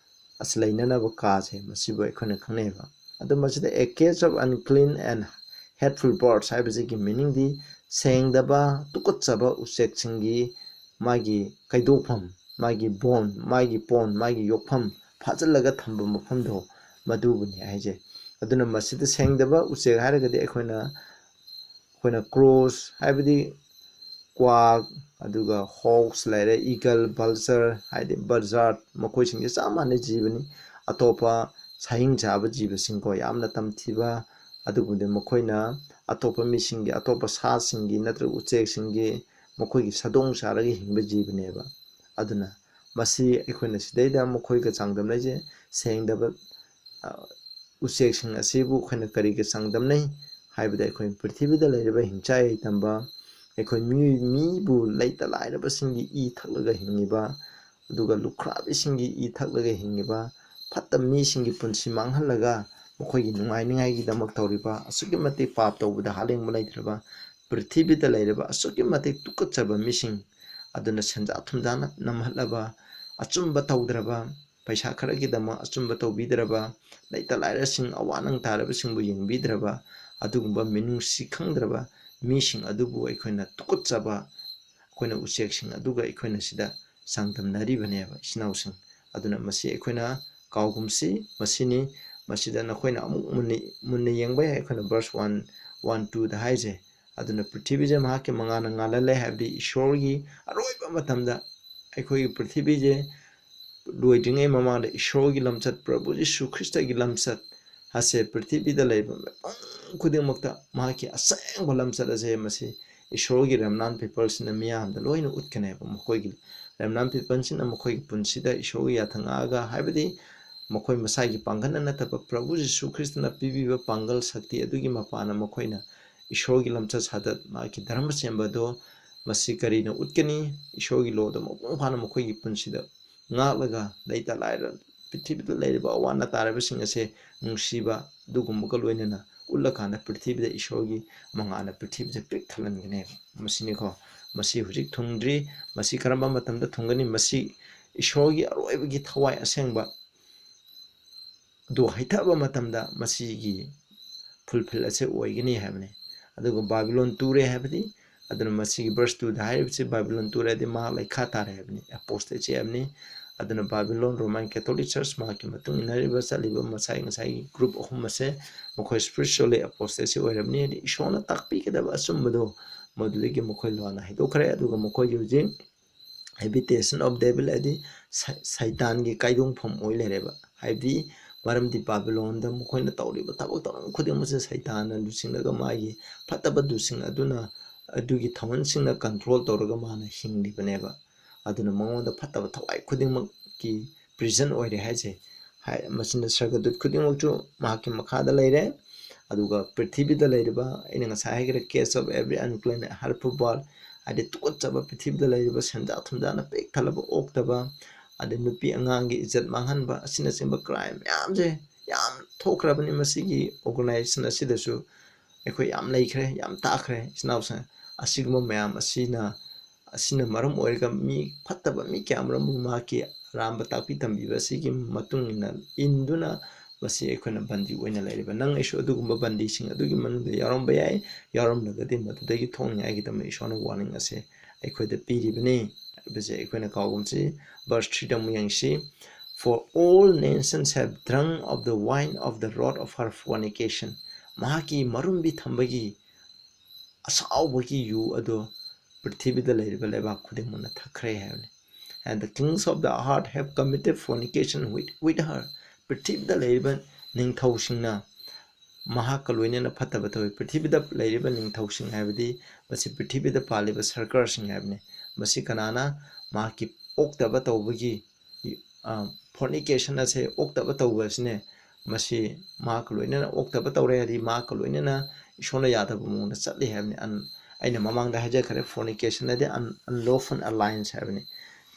ꯑꯁꯤ ꯂꯩꯅꯅꯕ ꯀꯥꯁꯦ, ꯃꯁꯤꯕꯨ ꯑꯩꯈꯣꯏꯅ ꯈꯪꯅꯩꯕ꯫ ꯑꯗꯨ ꯃꯁꯤꯗ "A cage of unclean and hateful birds" ꯍꯥꯏꯕꯁꯤꯒꯤ ꯃꯤꯅꯤꯡꯗꯤ ꯁꯦꯡꯗꯕ, ꯇꯨꯀꯠꯆꯕ ꯎꯆꯦꯛꯁꯤꯡꯒꯤ ꯃꯥꯒꯤ ꯀꯩꯗꯣꯛꯐꯝ, ꯃꯥꯒꯤ ꯕꯣꯟ, ꯃꯥꯒꯤ ꯄꯣꯟ, ꯃꯥꯒꯤ ꯌꯣꯛꯐꯝ, ꯐꯥꯖꯤꯜꯂꯒ ꯊꯝꯕ ꯃꯐꯝꯗꯣ, ꯃꯗꯨꯕꯨꯅꯤ ꯍꯥꯏꯖꯩ꯫ ꯑꯗꯨꯅ ꯃꯁꯤꯗ ꯁꯦꯡꯗꯕ ꯎꯆꯦꯛ ꯍꯥꯏꯔꯒꯗꯤ ꯑꯩꯈꯣꯏꯅ ꯑꯩꯈꯣꯏꯅ ꯀ꯭ꯔꯣꯁ, ꯍꯥꯏꯕꯗꯤ ꯀ꯭ꯋꯥꯛ, ꯑꯗꯨꯒ ꯍꯣꯛꯁ ꯂꯩꯔꯦ, ꯏꯒꯜ, ꯚꯜꯆꯔ, ꯍꯥꯏꯗꯤ ꯕꯔꯖꯥꯔꯠ, ꯃꯈꯣꯏꯁꯤꯡꯁꯦ ꯆꯞ ꯃꯥꯟꯅꯩ, ꯖꯤꯕꯅꯤ꯫ ꯑꯇꯣꯞꯄ ꯁꯥꯍꯤꯡ ꯆꯥꯕ ꯖꯤꯕꯁꯤꯡꯀꯣ, ꯌꯥꯝꯅ ꯇꯝꯊꯤꯕ, ꯑꯗꯨꯒꯨꯝꯕꯗꯤ ꯃꯈꯣꯏꯅ ꯑꯇꯣꯞꯄ ꯃꯤꯁꯤꯡꯒꯤ, ꯑꯇꯣꯞꯄ ꯁꯥꯁꯤꯡꯒꯤ ꯅꯠꯇ꯭ꯔꯒ ꯎꯆꯦꯛꯁꯤꯡꯒꯤ ꯃꯈꯣꯏꯒꯤ ꯁꯥꯗꯣꯡ ꯆꯥꯔꯒ ꯍꯤꯡꯕ ꯖꯤꯕꯅꯦꯕ꯫ ꯑꯗꯨꯅ ꯃꯁꯤ ꯑꯩꯈꯣꯏꯅ ꯁꯤꯗꯩꯗ ꯃꯈꯣꯏꯒ ꯆꯥꯡꯗꯝꯅꯩꯁꯦ, ꯁꯦꯡꯗꯕ ꯎꯆꯦꯛꯁꯤꯡ ꯑꯁꯤꯕꯨ ꯑꯩꯈꯣꯏꯅ ꯀꯔꯤꯒ ꯆꯥꯡꯗꯝꯅꯩ ꯍꯥꯏꯕꯗ, ꯑꯩꯈꯣꯏ ꯄ꯭ꯔꯤꯊꯤꯕꯤꯗ ꯂꯩꯔꯤꯕ ꯍꯤꯡꯆꯥꯏ ꯂꯩꯇꯝꯕ, ꯑꯩꯈꯣꯏ ꯃꯤꯑꯣꯏ, ꯃꯤꯕꯨ ꯂꯩꯇ ꯂꯥꯏꯔꯕꯁꯤꯡꯒꯤ ꯏ ꯊꯛꯂꯒ ꯍꯤꯡꯉꯤꯕ, ꯑꯗꯨꯒ ꯂꯨꯈ꯭ꯔꯥꯕꯤꯁꯤꯡꯒꯤ ꯏ ꯊꯛꯂꯒ ꯍꯤꯡꯉꯤꯕ, ꯐꯠꯇꯕ ꯃꯤꯁꯤꯡꯒꯤ ꯄꯨꯟꯁꯤ ꯃꯥꯡꯍꯜꯂꯒ ꯃꯈꯣꯏꯒꯤ ꯅꯨꯡꯉꯥꯏꯅꯤꯡꯉꯥꯏꯒꯤꯗꯃꯛ ꯇꯧꯔꯤꯕ, ꯑꯁꯨꯛꯀꯤ ꯃꯇꯤꯛ ꯄꯥꯞ ꯇꯧꯕꯗ ꯍꯥꯂꯦꯡꯕ ꯂꯩꯇ꯭ꯔꯕ, ꯄ꯭ꯔꯤꯊꯤꯕꯤꯗ ꯂꯩꯔꯤꯕ ꯑꯁꯨꯛꯀꯤ ꯃꯇꯤꯛ ꯇꯨꯀꯠꯆꯕ ꯃꯤꯁꯤꯡ ꯑꯗꯨꯅ ꯁꯦꯟꯖꯥ ꯊꯨꯝꯖꯥꯅ ꯅꯝꯍꯠꯂꯕ, ꯑꯆꯨꯝꯕ ꯇꯧꯗ꯭ꯔꯕ, ꯄꯩꯁꯥ ꯈꯔꯒꯤꯗꯃꯛ ꯑꯆꯨꯝꯕ ꯇꯧꯕꯤꯗ꯭ꯔꯕ, ꯂꯩꯇ ꯂꯥꯏꯔꯁꯤꯡ, ꯑꯋꯥ ꯅꯪ ꯇꯥꯔꯕꯁꯤꯡꯕꯨ ꯌꯦꯡꯕꯤꯗ꯭ꯔꯕ, ꯑꯗꯨꯒꯨꯝꯕ ꯃꯤꯅꯨꯡꯁꯤ ꯈꯪꯗ꯭ꯔꯕ ꯃꯤꯁꯤꯡ ꯑꯗꯨꯕꯨ ꯑꯩꯈꯣꯏꯅ ꯇꯨꯀꯠꯆꯕ, ꯑꯩꯈꯣꯏꯅ ꯎꯆꯦꯛꯁꯤꯡ ꯑꯗꯨꯒ ꯑꯩꯈꯣꯏꯅ ꯁꯤꯗ ꯆꯥꯡꯗꯝꯅꯔꯤꯕꯅꯦꯕ, ꯏꯆꯤꯟ ꯏꯅꯥꯎꯁꯤꯡ꯫ ꯑꯗꯨꯅ ꯃꯁꯤ ꯑꯩꯈꯣꯏꯅ ꯀꯥꯎꯒꯨꯝꯁꯤ꯫ ꯃꯁꯤꯅꯤ, ꯃꯁꯤꯗ ꯅꯈꯣꯏꯅ ꯑꯃꯨꯛ ꯃꯨꯟꯅ, ꯃꯨꯟꯅ ꯌꯦꯡꯕ ꯌꯥꯏ꯫ ꯑꯩꯈꯣꯏꯅ verse one, one, twoꯗ ꯍꯥꯏꯁꯦ, ꯑꯗꯨꯅ ꯄ꯭ꯔꯤꯊꯤꯕꯤꯁꯦ ꯃꯍꯥꯛꯀꯤ ꯃꯉꯥꯜꯅ ꯉꯥꯜꯍꯜꯂꯦ, ꯍꯥꯏꯕꯗꯤ ꯏꯁꯣꯔꯒꯤ ꯑꯔꯣꯏꯕ ꯃꯇꯝꯗ ꯑꯩꯈꯣꯏꯒꯤ ꯄ꯭ꯔꯤꯊꯤꯕꯤꯁꯦ ꯂꯣꯏꯗ꯭ꯔꯤꯉꯩ ꯃꯃꯥꯡꯗ ꯏꯁꯣꯔꯒꯤ ꯂꯝꯆꯠ, ꯄ꯭ꯔꯚꯨ ꯖꯤꯁꯨ ꯈ꯭ꯔꯤꯁꯇꯒꯤ ꯂꯝꯆꯠ ꯑꯁꯦ ꯄ꯭ꯔꯤꯊꯤꯕꯤꯗ ꯂꯩꯕ ꯃꯤꯄꯨꯝ ꯈꯨꯗꯤꯡꯃꯛꯇ ꯃꯍꯥꯛꯀꯤ ꯑꯁꯦꯡꯕ ꯂꯝꯆꯠ ꯑꯁꯦ ꯃꯁꯤ ꯏꯁꯣꯔꯒꯤ remnant peopleꯁꯤꯡꯅ ꯃꯤꯌꯥꯝꯗ ꯂꯣꯏꯅ ꯎꯠꯀꯅꯦꯕ꯫ ꯃꯈꯣꯏꯒꯤ remnant peopleꯁꯤꯡꯅ ꯃꯈꯣꯏꯒꯤ ꯄꯨꯟꯁꯤꯗ ꯏꯁꯣꯔꯒꯤ ꯌꯥꯊꯪ ꯉꯥꯛꯑꯒ, ꯍꯥꯏꯕꯗꯤ ꯃꯈꯣꯏ ꯃꯁꯥꯒꯤ ꯄꯥꯡꯒꯜꯅ ꯅꯠꯇꯕ ꯄ꯭ꯔꯚꯨ ꯖꯤꯁꯨ ꯈ꯭ꯔꯤꯁꯇꯅ ꯄꯤꯕꯤꯕ ꯄꯥꯡꯒꯜ ꯁꯛꯇꯤ ꯑꯗꯨꯒꯤ ꯃꯄꯥꯟꯅ ꯃꯈꯣꯏꯅ ꯏꯁꯣꯔꯒꯤ ꯂꯝꯆꯠ ꯁꯥꯖꯠ, ꯃꯍꯥꯛꯀꯤ ꯙꯔꯃ ꯁꯦꯝꯕ ꯑꯗꯣ ꯃꯁꯤ ꯀꯔꯤꯅ ꯎꯠꯀꯅꯤ? ꯏꯁꯣꯔꯒꯤ ꯂꯣꯗꯣ ꯃꯄꯨꯡ ꯐꯥꯅ ꯃꯈꯣꯏꯒꯤ ꯄꯨꯟꯁꯤꯗ ꯉꯥꯛꯂꯒ ꯂꯩꯇ ꯂꯥꯏꯔ ꯄ꯭ꯔꯤꯊꯤꯕꯤꯗ ꯂꯩꯔꯤꯕ ꯑꯋꯥ ꯑꯅꯥ ꯇꯥꯔꯕꯁꯤꯡ ꯑꯁꯦ ꯅꯨꯡꯁꯤꯕ ꯑꯗꯨꯒꯨꯝꯕꯒ ꯂꯣꯏꯅꯅ ꯎꯠꯂꯀꯥꯟꯗ ꯄ꯭ꯔꯤꯊꯤꯕꯤꯗ ꯏꯁꯣꯔꯒꯤ ꯃꯉꯥꯜꯅ ꯄ꯭ꯔꯤꯊꯤꯕꯤꯗ ꯄꯤꯛ ꯊꯜꯍꯟꯒꯅꯦꯕ꯫ ꯃꯁꯤꯅꯤꯀꯣ꯫ ꯃꯁꯤ ꯍꯧꯖꯤꯛ ꯊꯨꯡꯗ꯭ꯔꯤ꯫ ꯃꯁꯤ ꯀꯔꯝꯕ ꯃꯇꯝꯗ ꯊꯨꯡꯒꯅꯤ? ꯃꯁꯤ ꯏꯁꯣꯔꯒꯤ ꯑꯔꯣꯏꯕꯒꯤ ꯊꯋꯥꯏ ꯑꯁꯦꯡꯕ ꯑꯗꯨ ꯍꯩꯊꯕ ꯃꯇꯝꯗ ꯃꯁꯤꯒꯤ fulfill ꯑꯁꯦ ꯑꯣꯏꯒꯅꯤ ꯍꯥꯏꯕꯅꯤ꯫ ꯑꯗꯨꯒ ꯕꯥꯕꯤꯂꯣꯟ ꯇꯨꯔꯦ ꯍꯥꯏꯕꯗꯤ, ꯑꯗꯨꯅ ꯃꯁꯤꯒꯤ verse two ꯗ ꯍꯥꯏꯔꯤꯕꯁꯤ ꯕꯥꯕꯤꯂꯣꯟ ꯇꯨꯔꯦ ꯍꯥꯏꯗꯤ ꯃꯍꯥꯛ ꯂꯩꯈꯥ ꯇꯥꯔꯦ ꯍꯥꯏꯕꯅꯤ, apostasy ꯍꯥꯏꯕꯅꯤ꯫ ꯑꯗꯨꯅ ꯕꯥꯕꯤꯂꯣꯟ, Roman Catholic Church, ꯃꯍꯥꯛꯀꯤ ꯃꯇꯨꯡ ꯏꯟꯅꯔꯤꯕ ꯆꯠꯂꯤꯕ ꯉꯁꯥꯏ, ꯉꯁꯥꯏꯒꯤ group ꯑꯍꯨꯝ ꯑꯁꯦ ꯃꯈꯣꯏ spiritually apostasy ꯑꯣꯏꯔꯕꯅꯤ, ꯍꯥꯏꯗꯤ ꯏꯁꯣꯔꯅ ꯇꯥꯛꯄꯤꯒꯗꯕ ꯑꯆꯨꯝꯕꯗꯣ ꯃꯗꯨꯗꯒꯤ ꯃꯈꯣꯏ ꯂꯣꯟꯅ ꯍꯩꯗꯣꯛꯈ꯭ꯔꯦ꯫ ꯑꯗꯨꯒ ꯃꯈꯣꯏꯒꯤ ꯍꯧꯖꯤꯛ habitation of devil ꯍꯥꯏꯗꯤ ꯁꯩ-, ꯁꯩꯇꯥꯟꯒꯤ ꯀꯥꯏꯗꯣꯡꯐꯝ ꯑꯣꯏ ꯂꯩꯔꯦꯕ꯫ ꯍꯥꯏꯕꯗꯤ ꯃꯔꯝꯗꯤ ꯕꯥꯕꯤꯂꯣꯟꯗ ꯃꯈꯣꯏꯅ ꯇꯧꯔꯤꯕ ꯊꯕꯛ ꯊꯧꯔꯝ ꯈꯨꯗꯤꯡꯃꯛꯁꯦ ꯁꯩꯇꯥꯟꯅ ꯂꯨꯆꯤꯡꯂꯒ ꯃꯥꯒꯤ ꯐꯠꯇꯕ ꯂꯨꯆꯤꯡ ꯑꯗꯨꯅ, ꯑꯗꯨꯒꯤ ꯊꯧꯍꯟꯁꯤꯡꯅ control ꯇꯧꯔꯒ ꯃꯥꯅ ꯍꯤꯡꯂꯤꯕꯅꯦꯕ꯫ ꯑꯗꯨꯅ ꯃꯉꯣꯟꯗ ꯐꯠꯇꯕ ꯊꯋꯥꯏ ꯈꯨꯗꯤꯡꯃꯛꯀꯤ prison ꯑꯣꯏꯔꯦ ꯍꯥꯏꯁꯦ꯫ ꯍꯥꯏ-, ꯃꯁꯤꯅ ꯁꯔꯒꯗꯨꯠ ꯈꯨꯗꯤꯡꯃꯛꯁꯨ ꯃꯍꯥꯛꯀꯤ ꯃꯈꯥꯗ ꯂꯩꯔꯦ꯫ ꯑꯗꯨꯒ ꯄ꯭ꯔꯤꯊꯤꯕꯤꯗ ꯂꯩꯔꯤꯕ, ꯑꯩꯅ ꯉꯁꯥꯏ ꯍꯥꯏꯈ꯭ꯔꯦ, case of every unclean and hurtful bird, ꯍꯥꯏꯗꯤ ꯇꯨꯀꯠꯆꯕ ꯄ꯭ꯔꯤꯊꯤꯕꯤꯗ ꯂꯩꯔꯤꯕ ꯁꯦꯟꯖꯥ ꯊꯨꯝꯖꯥꯅ ꯄꯤꯛ ꯊꯜꯂꯕ ꯑꯣꯛꯇꯕ, ꯑꯗꯩ ꯅꯨꯄꯤ ꯑꯉꯥꯡꯒꯤ ꯏꯖꯠ ꯃꯥꯡꯍꯟꯕ, ꯑꯁꯤꯅꯆꯤꯡꯕ crime ꯃꯌꯥꯝꯁꯦ ꯌꯥꯝ ꯊꯣꯛꯈ꯭ꯔꯕꯅꯤ ꯃꯁꯤꯒꯤ organization ꯑꯁꯤꯗꯁꯨ꯫ ꯑꯩꯈꯣꯏ ꯌꯥꯝ ꯂꯩꯈ꯭ꯔꯦ, ꯌꯥꯝ ꯇꯥꯈ꯭ꯔꯦ, ꯏꯆꯤꯟ ꯏꯅꯥꯎꯁꯤꯡ꯫ ꯑꯁꯤꯒꯨꯝꯕ ꯃꯌꯥꯝ ꯑꯁꯤꯅ, ꯑꯁꯤꯅ ꯃꯔꯝ ꯑꯣꯏꯔꯒ ꯃꯤ ꯐꯠꯇꯕ ꯃꯤ ꯀꯌꯥ ꯃꯔꯨꯝꯕꯨ ꯃꯍꯥꯛꯀꯤ ꯑꯔꯥꯟꯕ ꯇꯥꯛꯄꯤ ꯇꯝꯕꯤꯕ ꯑꯁꯤꯒꯤ ꯃꯇꯨꯡ ꯏꯟꯅ, ꯏꯟꯗꯨꯅ ꯃꯁꯤ ꯑꯩꯈꯣꯏꯅ ꯕꯟꯗꯤ ꯑꯣꯏꯅ ꯂꯩꯔꯤꯕ꯫ ꯅꯪ ꯑꯩꯁꯨ ꯑꯗꯨꯒꯨꯝꯕ ꯕꯟꯗꯤꯁꯤꯡ ꯑꯗꯨꯒꯤ ꯃꯅꯨꯡꯗ ꯌꯥꯎꯔꯝꯕ ꯌꯥꯏ꯫ ꯌꯥꯎꯔꯝꯂꯒꯗꯤ ꯃꯗꯨꯗꯒꯤ ꯊꯣꯛꯅꯤꯡꯉꯥꯏꯒꯤꯗꯃꯛ ꯏꯁꯣꯔꯅ warning ꯑꯁꯦ ꯑꯩꯈꯣꯏꯗ ꯄꯤꯔꯤꯕꯅꯤ ꯍꯥꯏꯕꯁꯦ ꯑꯩꯈꯣꯏꯅ ꯀꯥꯎꯒꯨꯝꯁꯤ꯫ Verse three ꯗ ꯑꯃꯨꯛ ꯌꯦꯡꯁꯤ꯫ "For all nations have drunk of the wine of the wrath of her fornication"꯫ ꯃꯍꯥꯛꯀꯤ ꯃꯔꯨꯝꯕꯤ ꯊꯝꯕꯒꯤ ꯑꯁꯥꯎꯕꯒꯤ ꯌꯨ ꯑꯗꯨ ꯄ꯭ꯔꯤꯊꯤꯕꯤꯗ ꯂꯩꯔꯤꯕ ꯂꯩꯕꯥꯛ ꯈꯨꯗꯤꯡꯃꯛꯅ ꯊꯛꯈ꯭ꯔꯦ ꯍꯥꯏꯕꯅꯤ꯫ "And the kings of the earth have committed fornication with, with her"꯫ ꯄ꯭ꯔꯤꯊꯤꯕꯤꯗ ꯂꯩꯔꯤꯕ ꯅꯤꯡꯊꯧꯁꯤꯡꯅ ꯃꯍꯥꯛꯀ ꯂꯣꯏꯅꯅ ꯐꯠꯇꯕ ꯇꯧꯏ꯫ ꯄ꯭ꯔꯤꯊꯤꯕꯤꯗ ꯂꯩꯔꯤꯕ ꯅꯤꯡꯊꯧꯁꯤꯡ ꯍꯥꯏꯕꯗꯤ ꯃꯁꯤ ꯄ꯭ꯔꯤꯊꯤꯕꯤꯗ ꯄꯥꯜꯂꯤꯕ ꯁꯔꯀꯥꯔꯁꯤꯡ ꯍꯥꯏꯕꯅꯤ꯫ ꯃꯁꯤ ꯀꯅꯥꯅ ꯃꯍꯥꯛꯀꯤ ꯑꯣꯛꯇꯕ ꯇꯧꯕꯒꯤ, ꯑ, fornication ꯑꯁꯦ, ꯑꯣꯛꯇꯕ ꯇꯧꯕ ꯑꯁꯤꯅꯦ, ꯃꯁꯤ ꯃꯍꯥꯛꯀ ꯂꯣꯏꯅꯅ ꯑꯣꯛꯇꯕ ꯇꯧꯔꯦ ꯍꯥꯏꯗꯤ ꯃꯍꯥꯛꯀ ꯂꯣꯏꯅꯅ ꯏꯁꯣꯔꯅ ꯌꯥꯗꯕ ꯃꯑꯣꯡꯗ ꯆꯠꯂꯤ ꯍꯥꯏꯕꯅꯤ꯫ ꯑꯟ-, ꯑꯩꯅ ꯃꯃꯥꯡꯗ ꯍꯥꯏꯖꯈ꯭ꯔꯦ, fornication ꯍꯥꯏꯗꯤ un-, unlawful alliance ꯍꯥꯏꯕꯅꯤ꯫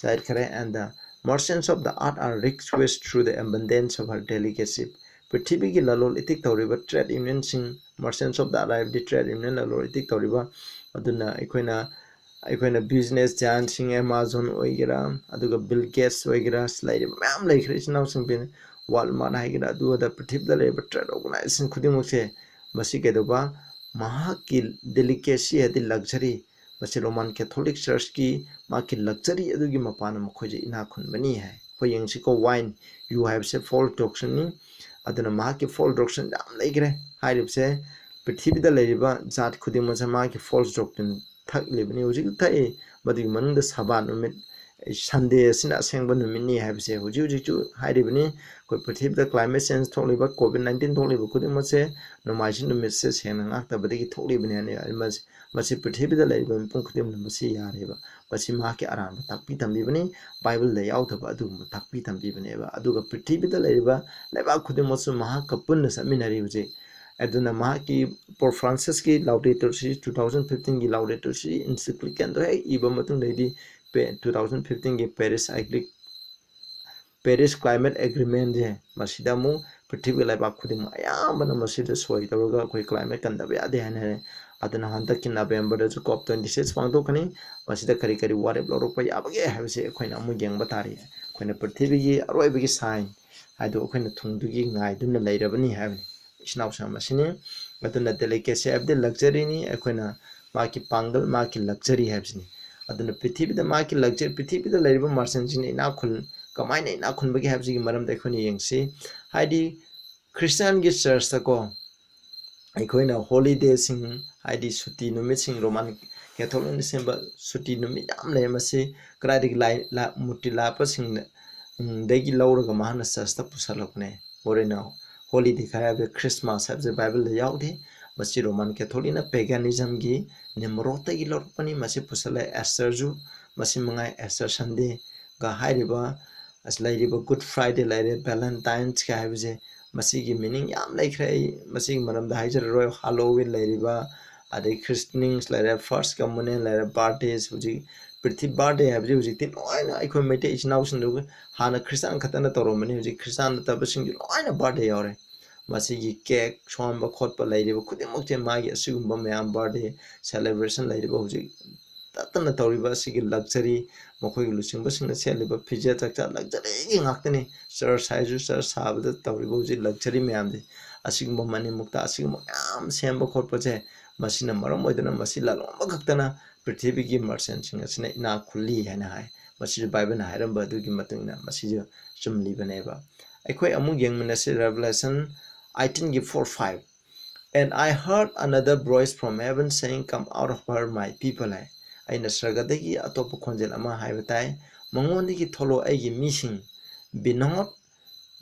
ꯆꯠꯈ꯭ꯔꯦ꯫ "And the merchants of the earth are rich through the abundance of her delicacy"꯫ ꯄ꯭ꯔꯤꯊꯤꯕꯤꯒꯤ ꯂꯂꯣꯟ ꯏꯇꯤꯛ ꯇꯧꯔꯤꯕ trade unionꯁꯤꯡ, merchants of the earth ꯍꯥꯏꯕꯗꯤ trade union, ꯂꯂꯣꯟ ꯏꯇꯤꯛ ꯇꯧꯔꯤꯕ, ꯑꯗꯨꯅ ꯑꯩꯈꯣꯏꯅ ꯑꯩꯈꯣꯏꯅ business giantꯁꯤꯡ, Amazon ꯑꯣꯏꯒꯦꯔꯥ, ꯑꯗꯨꯒ Bill Gates ꯑꯣꯏꯒꯦꯔꯥ, ꯂꯩꯔꯤꯕ ꯃꯌꯥꯝ ꯂꯩꯈ꯭ꯔꯦ, ꯏꯆꯤꯟ ꯏꯅꯥꯎꯁꯤꯡ, Walmart ꯍꯥꯏꯒꯦꯔꯥ, ꯑꯗꯨ ꯑꯗ ꯄ꯭ꯔꯤꯊꯤꯕꯤꯗ ꯂꯩꯔꯤꯕ trade organization ꯈꯨꯗꯤꯡꯃꯛꯁꯦ, ꯃꯁꯤ ꯀꯩꯗꯧꯕ, ꯃꯍꯥꯛꯀꯤ delicacy ꯍꯥꯏꯗꯤ luxury, ꯃꯁꯤ Roman Catholic Churchꯀꯤ ꯃꯍꯥꯛꯀꯤ luxury ꯑꯗꯨꯒꯤ ꯃꯄꯥꯟꯅ ꯃꯈꯣꯏꯁꯦ ꯏꯅꯥꯛ ꯈꯨꯟꯕꯅꯤ ꯍꯥꯏ꯫ ꯑꯩꯈꯣꯏ ꯌꯦꯡꯁꯤꯀꯣ, wine, ꯌꯨ ꯍꯥꯏꯕꯁꯦ false doctrineꯅꯤ꯫ ꯑꯗꯨꯅ ꯃꯍꯥꯛꯀꯤ false doctrine ꯌꯥꯝ ꯂꯩꯈ꯭ꯔꯦ꯫ ꯍꯥꯏꯔꯤꯕꯁꯦ ꯄ꯭ꯔꯤꯊꯤꯕꯤꯗ ꯂꯩꯔꯤꯕ ꯖꯥꯠ ꯈꯨꯗꯤꯡꯃꯛꯁꯦ ꯃꯥꯒꯤ false doctrine ꯊꯛꯂꯤꯕꯅꯤ꯫ ꯍꯧꯖꯤꯛ ꯊꯛꯏ, ꯃꯗꯨꯒꯤ ꯃꯅꯨꯡꯗ ꯁꯕꯥꯠ ꯅꯨꯃꯤꯠ, Sunday ꯑꯁꯤꯅ ꯑꯁꯦꯡꯕ ꯅꯨꯃꯤꯠꯅꯤ ꯍꯥꯏꯕꯁꯦ ꯍꯧꯖꯤꯛ ꯍꯧꯖꯤꯛꯁꯨ ꯍꯥꯏꯔꯤꯕꯅꯤ꯫ ꯑꯩꯈꯣꯏ ꯄ꯭ꯔꯤꯊꯤꯕꯤꯗ climate change ꯊꯣꯛꯂꯤꯕ, COVID nineteen ꯊꯣꯛꯂꯤꯕ ꯈꯨꯗꯤꯡꯃꯛꯁꯦ ꯅꯣꯡꯃꯥꯏꯖꯤꯡ ꯅꯨꯃꯤꯠꯁꯦ ꯁꯦꯡꯅ ꯉꯥꯛꯇꯕꯗꯒꯤ ꯊꯣꯛꯂꯤꯕꯅꯤ ꯍꯥꯏꯅ ꯃꯁꯤ, ꯃꯁꯤ ꯄ꯭ꯔꯤꯊꯤꯕꯤꯗ ꯂꯩꯔꯤꯕ ꯃꯤꯄꯨꯝ ꯈꯨꯗꯤꯡꯃꯛꯅ ꯃꯁꯤ ꯌꯥꯔꯦꯕ꯫ ꯃꯁꯤ ꯃꯍꯥꯛꯀꯤ ꯑꯔꯥꯟꯕ ꯇꯥꯛꯄꯤ ꯇꯝꯕꯤꯕꯅꯤ꯫ ꯕꯥꯏꯕꯜꯗ ꯌꯥꯎꯗꯕ ꯑꯗꯨꯒꯨꯝꯕ ꯇꯥꯛꯄꯤ ꯇꯝꯕꯤꯕꯅꯦꯕ꯫ ꯑꯗꯨꯒ ꯄ꯭ꯔꯤꯊꯤꯕꯤꯗ ꯂꯩꯔꯤꯕ ꯂꯩꯕꯥꯛ ꯈꯨꯗꯤꯡꯃꯛꯁꯨ ꯃꯍꯥꯛꯀ ꯄꯨꯟꯅ ꯆꯠꯃꯤꯟꯅꯔꯤ ꯍꯧꯖꯤꯛ꯫ ꯑꯗꯨꯅ ꯃꯍꯥꯛꯀꯤ Pope Francisꯀꯤ Laudate Si two thousand fifteenꯒꯤ Laudate Si Encyclicalꯗꯣ ꯍꯦꯛ ꯏꯕ ꯃꯇꯨꯡꯗꯩꯗꯤ ꯄꯦ-, two thousand fifteenꯒꯤ Paris Agri-, Paris Climate Agreementꯁꯦ, ꯃꯁꯤꯗ ꯑꯃꯨꯛ ꯄ꯭ꯔꯤꯊꯤꯕꯤꯒꯤ ꯂꯩꯕꯥꯛ ꯈꯨꯗꯤꯡꯃꯛ ꯑꯌꯥꯝꯕꯅ ꯃꯁꯤꯗ ꯁꯣꯏ ꯇꯧꯔꯒ ꯑꯩꯈꯣꯏ climate ꯀꯟꯗꯕ ꯌꯥꯗꯦ ꯍꯥꯏꯅꯔꯦ꯫ ꯑꯗꯨꯅ ꯍꯟꯗꯛꯀꯤ Novemberꯗꯁꯨ COP twenty six ꯄꯥꯡꯊꯣꯛꯀꯅꯤ꯫ ꯃꯁꯤꯗ ꯀꯔꯤ ꯀꯔꯤ ꯋꯥꯔꯦꯞ ꯂꯧꯔꯛꯄ ꯌꯥꯕꯒꯦ ꯍꯥꯏꯕꯁꯤ ꯑꯩꯈꯣꯏꯅ ꯑꯃꯨꯛ ꯌꯦꯡꯕ ꯇꯥꯔꯤ꯫ ꯑꯩꯈꯣꯏꯅ ꯄ꯭ꯔꯤꯊꯤꯕꯤꯒꯤ ꯑꯔꯣꯏꯕꯒꯤ sign ꯍꯥꯏꯗꯣ ꯑꯩꯈꯣꯏꯅ ꯊꯨꯡꯗꯨꯒꯤ ꯉꯥꯏꯗꯨꯅ ꯂꯩꯔꯕꯅꯤ ꯍꯥꯏꯕꯅꯤ꯫ ꯏꯆꯤꯟ ꯏꯅꯥꯎꯁꯤꯡ ꯑꯁꯤꯅꯤ꯫ ꯑꯗꯨꯅ delicacy ꯍꯥꯏꯕꯗꯤ luxuryꯅꯤ꯫ ꯑꯩꯈꯣꯏꯅ ꯃꯍꯥꯛꯀꯤ ꯄꯥꯡꯒꯜ, ꯃꯍꯥꯛꯀꯤ luxury ꯍꯥꯏꯕꯁꯤꯅꯤ꯫ ꯑꯗꯨꯅ ꯄ꯭ꯔꯤꯊꯤꯕꯤꯗ ꯃꯍꯥꯛꯀꯤ luxury, ꯄ꯭ꯔꯤꯊꯤꯕꯤꯗ ꯂꯩꯔꯤꯕ merchantꯁꯤꯡꯅ ꯏꯅꯥꯛ ꯈꯨꯜ-, ꯀꯃꯥꯏꯅ ꯏꯅꯥꯛ ꯈꯨꯟꯕꯒꯦ ꯍꯥꯏꯕꯁꯤꯒꯤ ꯃꯔꯝꯗ ꯑꯩꯈꯣꯏꯅ ꯌꯦꯡꯁꯤ꯫ ꯍꯥꯏꯗꯤ Christianꯒꯤ churchꯇꯀꯣ, ꯑꯩꯈꯣꯏꯅ holidayꯁꯤꯡ, ꯍꯥꯏꯗꯤ ꯁꯨꯇꯤ ꯅꯨꯃꯤꯠꯁꯤꯡ, Roman Catholicꯅ ꯁꯦꯝꯕ ꯁꯨꯇꯤ ꯅꯨꯃꯤꯠ ꯌꯥꯝ ꯂꯩ꯫ ꯃꯁꯤ ꯀꯗꯥꯏꯗꯒꯤ ꯂꯥꯏ-, ꯂꯥ-, ꯃꯨꯔꯇꯤ ꯂꯥꯠꯄꯁꯤꯡꯅ, ꯎꯝ, ꯗꯒꯤ ꯂꯧꯔꯒ ꯃꯍꯥꯛꯅ churchꯇ ꯄꯨꯁꯜꯂꯛꯄꯅꯦ꯫ ꯃꯔꯨꯑꯣꯏꯅ holiday ꯈꯔ ꯍꯥꯏꯕꯗ Christmas ꯍꯥꯏꯕꯁꯦ ꯕꯥꯏꯕꯜꯗ ꯌꯥꯎꯗꯦ꯫ ꯃꯁꯤ Roman Catholicꯅ paganismꯒꯤ Nimrodꯇꯒꯤ ꯂꯧꯔꯛꯄꯅꯤ꯫ ꯃꯁꯤ ꯄꯨꯁꯜꯂꯦ꯫ Easterꯁꯨ ꯃꯁꯤ ꯃꯉꯥꯏ, Easter Sundayꯒ ꯍꯥꯏꯔꯤꯕ, ꯑꯁ, ꯂꯩꯔꯤꯕ Good Friday ꯂꯩꯔꯦ, Valentineꯁꯀ ꯍꯥꯏꯕꯁꯦ, ꯃꯁꯤꯒꯤ meaning ꯌꯥꯝ ꯂꯩꯈ꯭ꯔꯦ꯫ ꯑꯩ ꯃꯁꯤꯒꯤ ꯃꯔꯝꯗ ꯍꯥꯏꯖꯔꯔꯣꯏ꯫ Halloween ꯂꯩꯔꯤꯕ, ꯑꯗꯩ christenings ꯂꯩꯔꯦ, first communion ꯂꯩꯔꯦ, birthdays, ꯍꯧꯖꯤꯛ ꯄ꯭ꯔꯤꯊꯤ-, birthday ꯍꯥꯏꯕꯁꯤ ꯍꯧꯖꯤꯛꯇꯤ ꯂꯣꯏꯅ ꯑꯩꯈꯣꯏ ꯃꯩꯇꯩ ꯏꯆꯤꯟ ꯏꯅꯥꯎꯁꯤꯡꯗꯨ ꯍꯥꯟꯅ Christian ꯈꯛꯇꯅ ꯇꯧꯔꯝꯕꯅꯤ, ꯍꯧꯖꯤꯛ Christian ꯅꯠꯇꯕꯁꯤꯡꯁꯨ ꯂꯣꯏꯅ birthday ꯌꯥꯎꯔꯦ꯫ ꯃꯁꯤꯒꯤ cake ꯁꯣꯝꯕ ꯈꯣꯠꯄ ꯂꯩꯔꯤꯕ ꯈꯨꯗꯤꯡꯃꯛꯁꯦ ꯃꯥꯒꯤ ꯑꯁꯤꯒꯨꯝꯕ ꯃꯌꯥꯝ birthday celebration ꯂꯩꯔꯤꯕ ꯍꯧꯖꯤꯛ ꯇꯠꯇꯅ ꯇꯧꯔꯤꯕ ꯑꯁꯤꯒꯤ luxury, ꯃꯈꯣꯏꯒꯤ ꯂꯨꯆꯤꯡꯕꯁꯤꯡꯅ ꯁꯦꯠꯂꯤꯕ ꯐꯤꯖꯦꯠ ꯆꯥꯛꯆꯥ luxuryꯒꯤ ꯉꯥꯛꯇꯅꯤ꯫ Church ꯍꯥꯏꯔꯁꯨ church ꯁꯥꯕꯗ ꯇꯧꯔꯤꯕ ꯍꯧꯖꯤꯛ luxury ꯃꯌꯥꯝꯁꯦ, ꯑꯁꯤꯒꯨꯝꯕ ꯃꯅꯤꯃꯨꯛꯇ ꯑꯁꯤꯒꯨꯝꯕ ꯃꯌꯥꯝ ꯁꯦꯝꯕ ꯈꯣꯠꯄꯁꯦ, ꯃꯁꯤꯅ ꯃꯔꯝ ꯑꯣꯏꯗꯨꯅ ꯃꯁꯤ ꯂꯂꯣꯟꯕ ꯈꯛꯇꯅ ꯄ꯭ꯔꯤꯊꯤꯕꯤꯒꯤ merchantꯁꯤꯡ ꯑꯁꯤꯅ ꯏꯅꯥꯛ ꯈꯨꯜꯂꯤ ꯍꯥꯏꯅ ꯍꯥꯏ꯫ ꯃꯁꯤꯁꯨ ꯕꯥꯏꯕꯜꯅ ꯍꯥꯏꯔꯝꯕ ꯑꯗꯨꯒꯤ ꯃꯇꯨꯡ ꯏꯟꯅ ꯃꯁꯤꯁꯨ ꯆꯨꯝꯂꯤꯕꯅꯦꯕ꯫ ꯑꯩꯈꯣꯏ ꯑꯃꯨꯛ ꯌꯦꯡꯃꯤꯟꯅꯁꯤ, Revelation eighteenꯒꯤ four, five꯫ "And I heard another voice from heaven saying, 'Come out of her, my people,' ꯍꯥꯏ꯫ ꯑꯩꯅ ꯁꯔꯒꯗꯒꯤ ꯑꯇꯣꯞꯄ ꯈꯣꯟꯖꯦꯜ ꯑꯃ ꯍꯥꯏꯕ ꯇꯥꯏ, "ꯃꯉꯣꯟꯗꯒꯤ ꯊꯣꯛꯂꯛꯑꯣ, ꯑꯩꯒꯤ ꯃꯤꯁꯤꯡ, be not,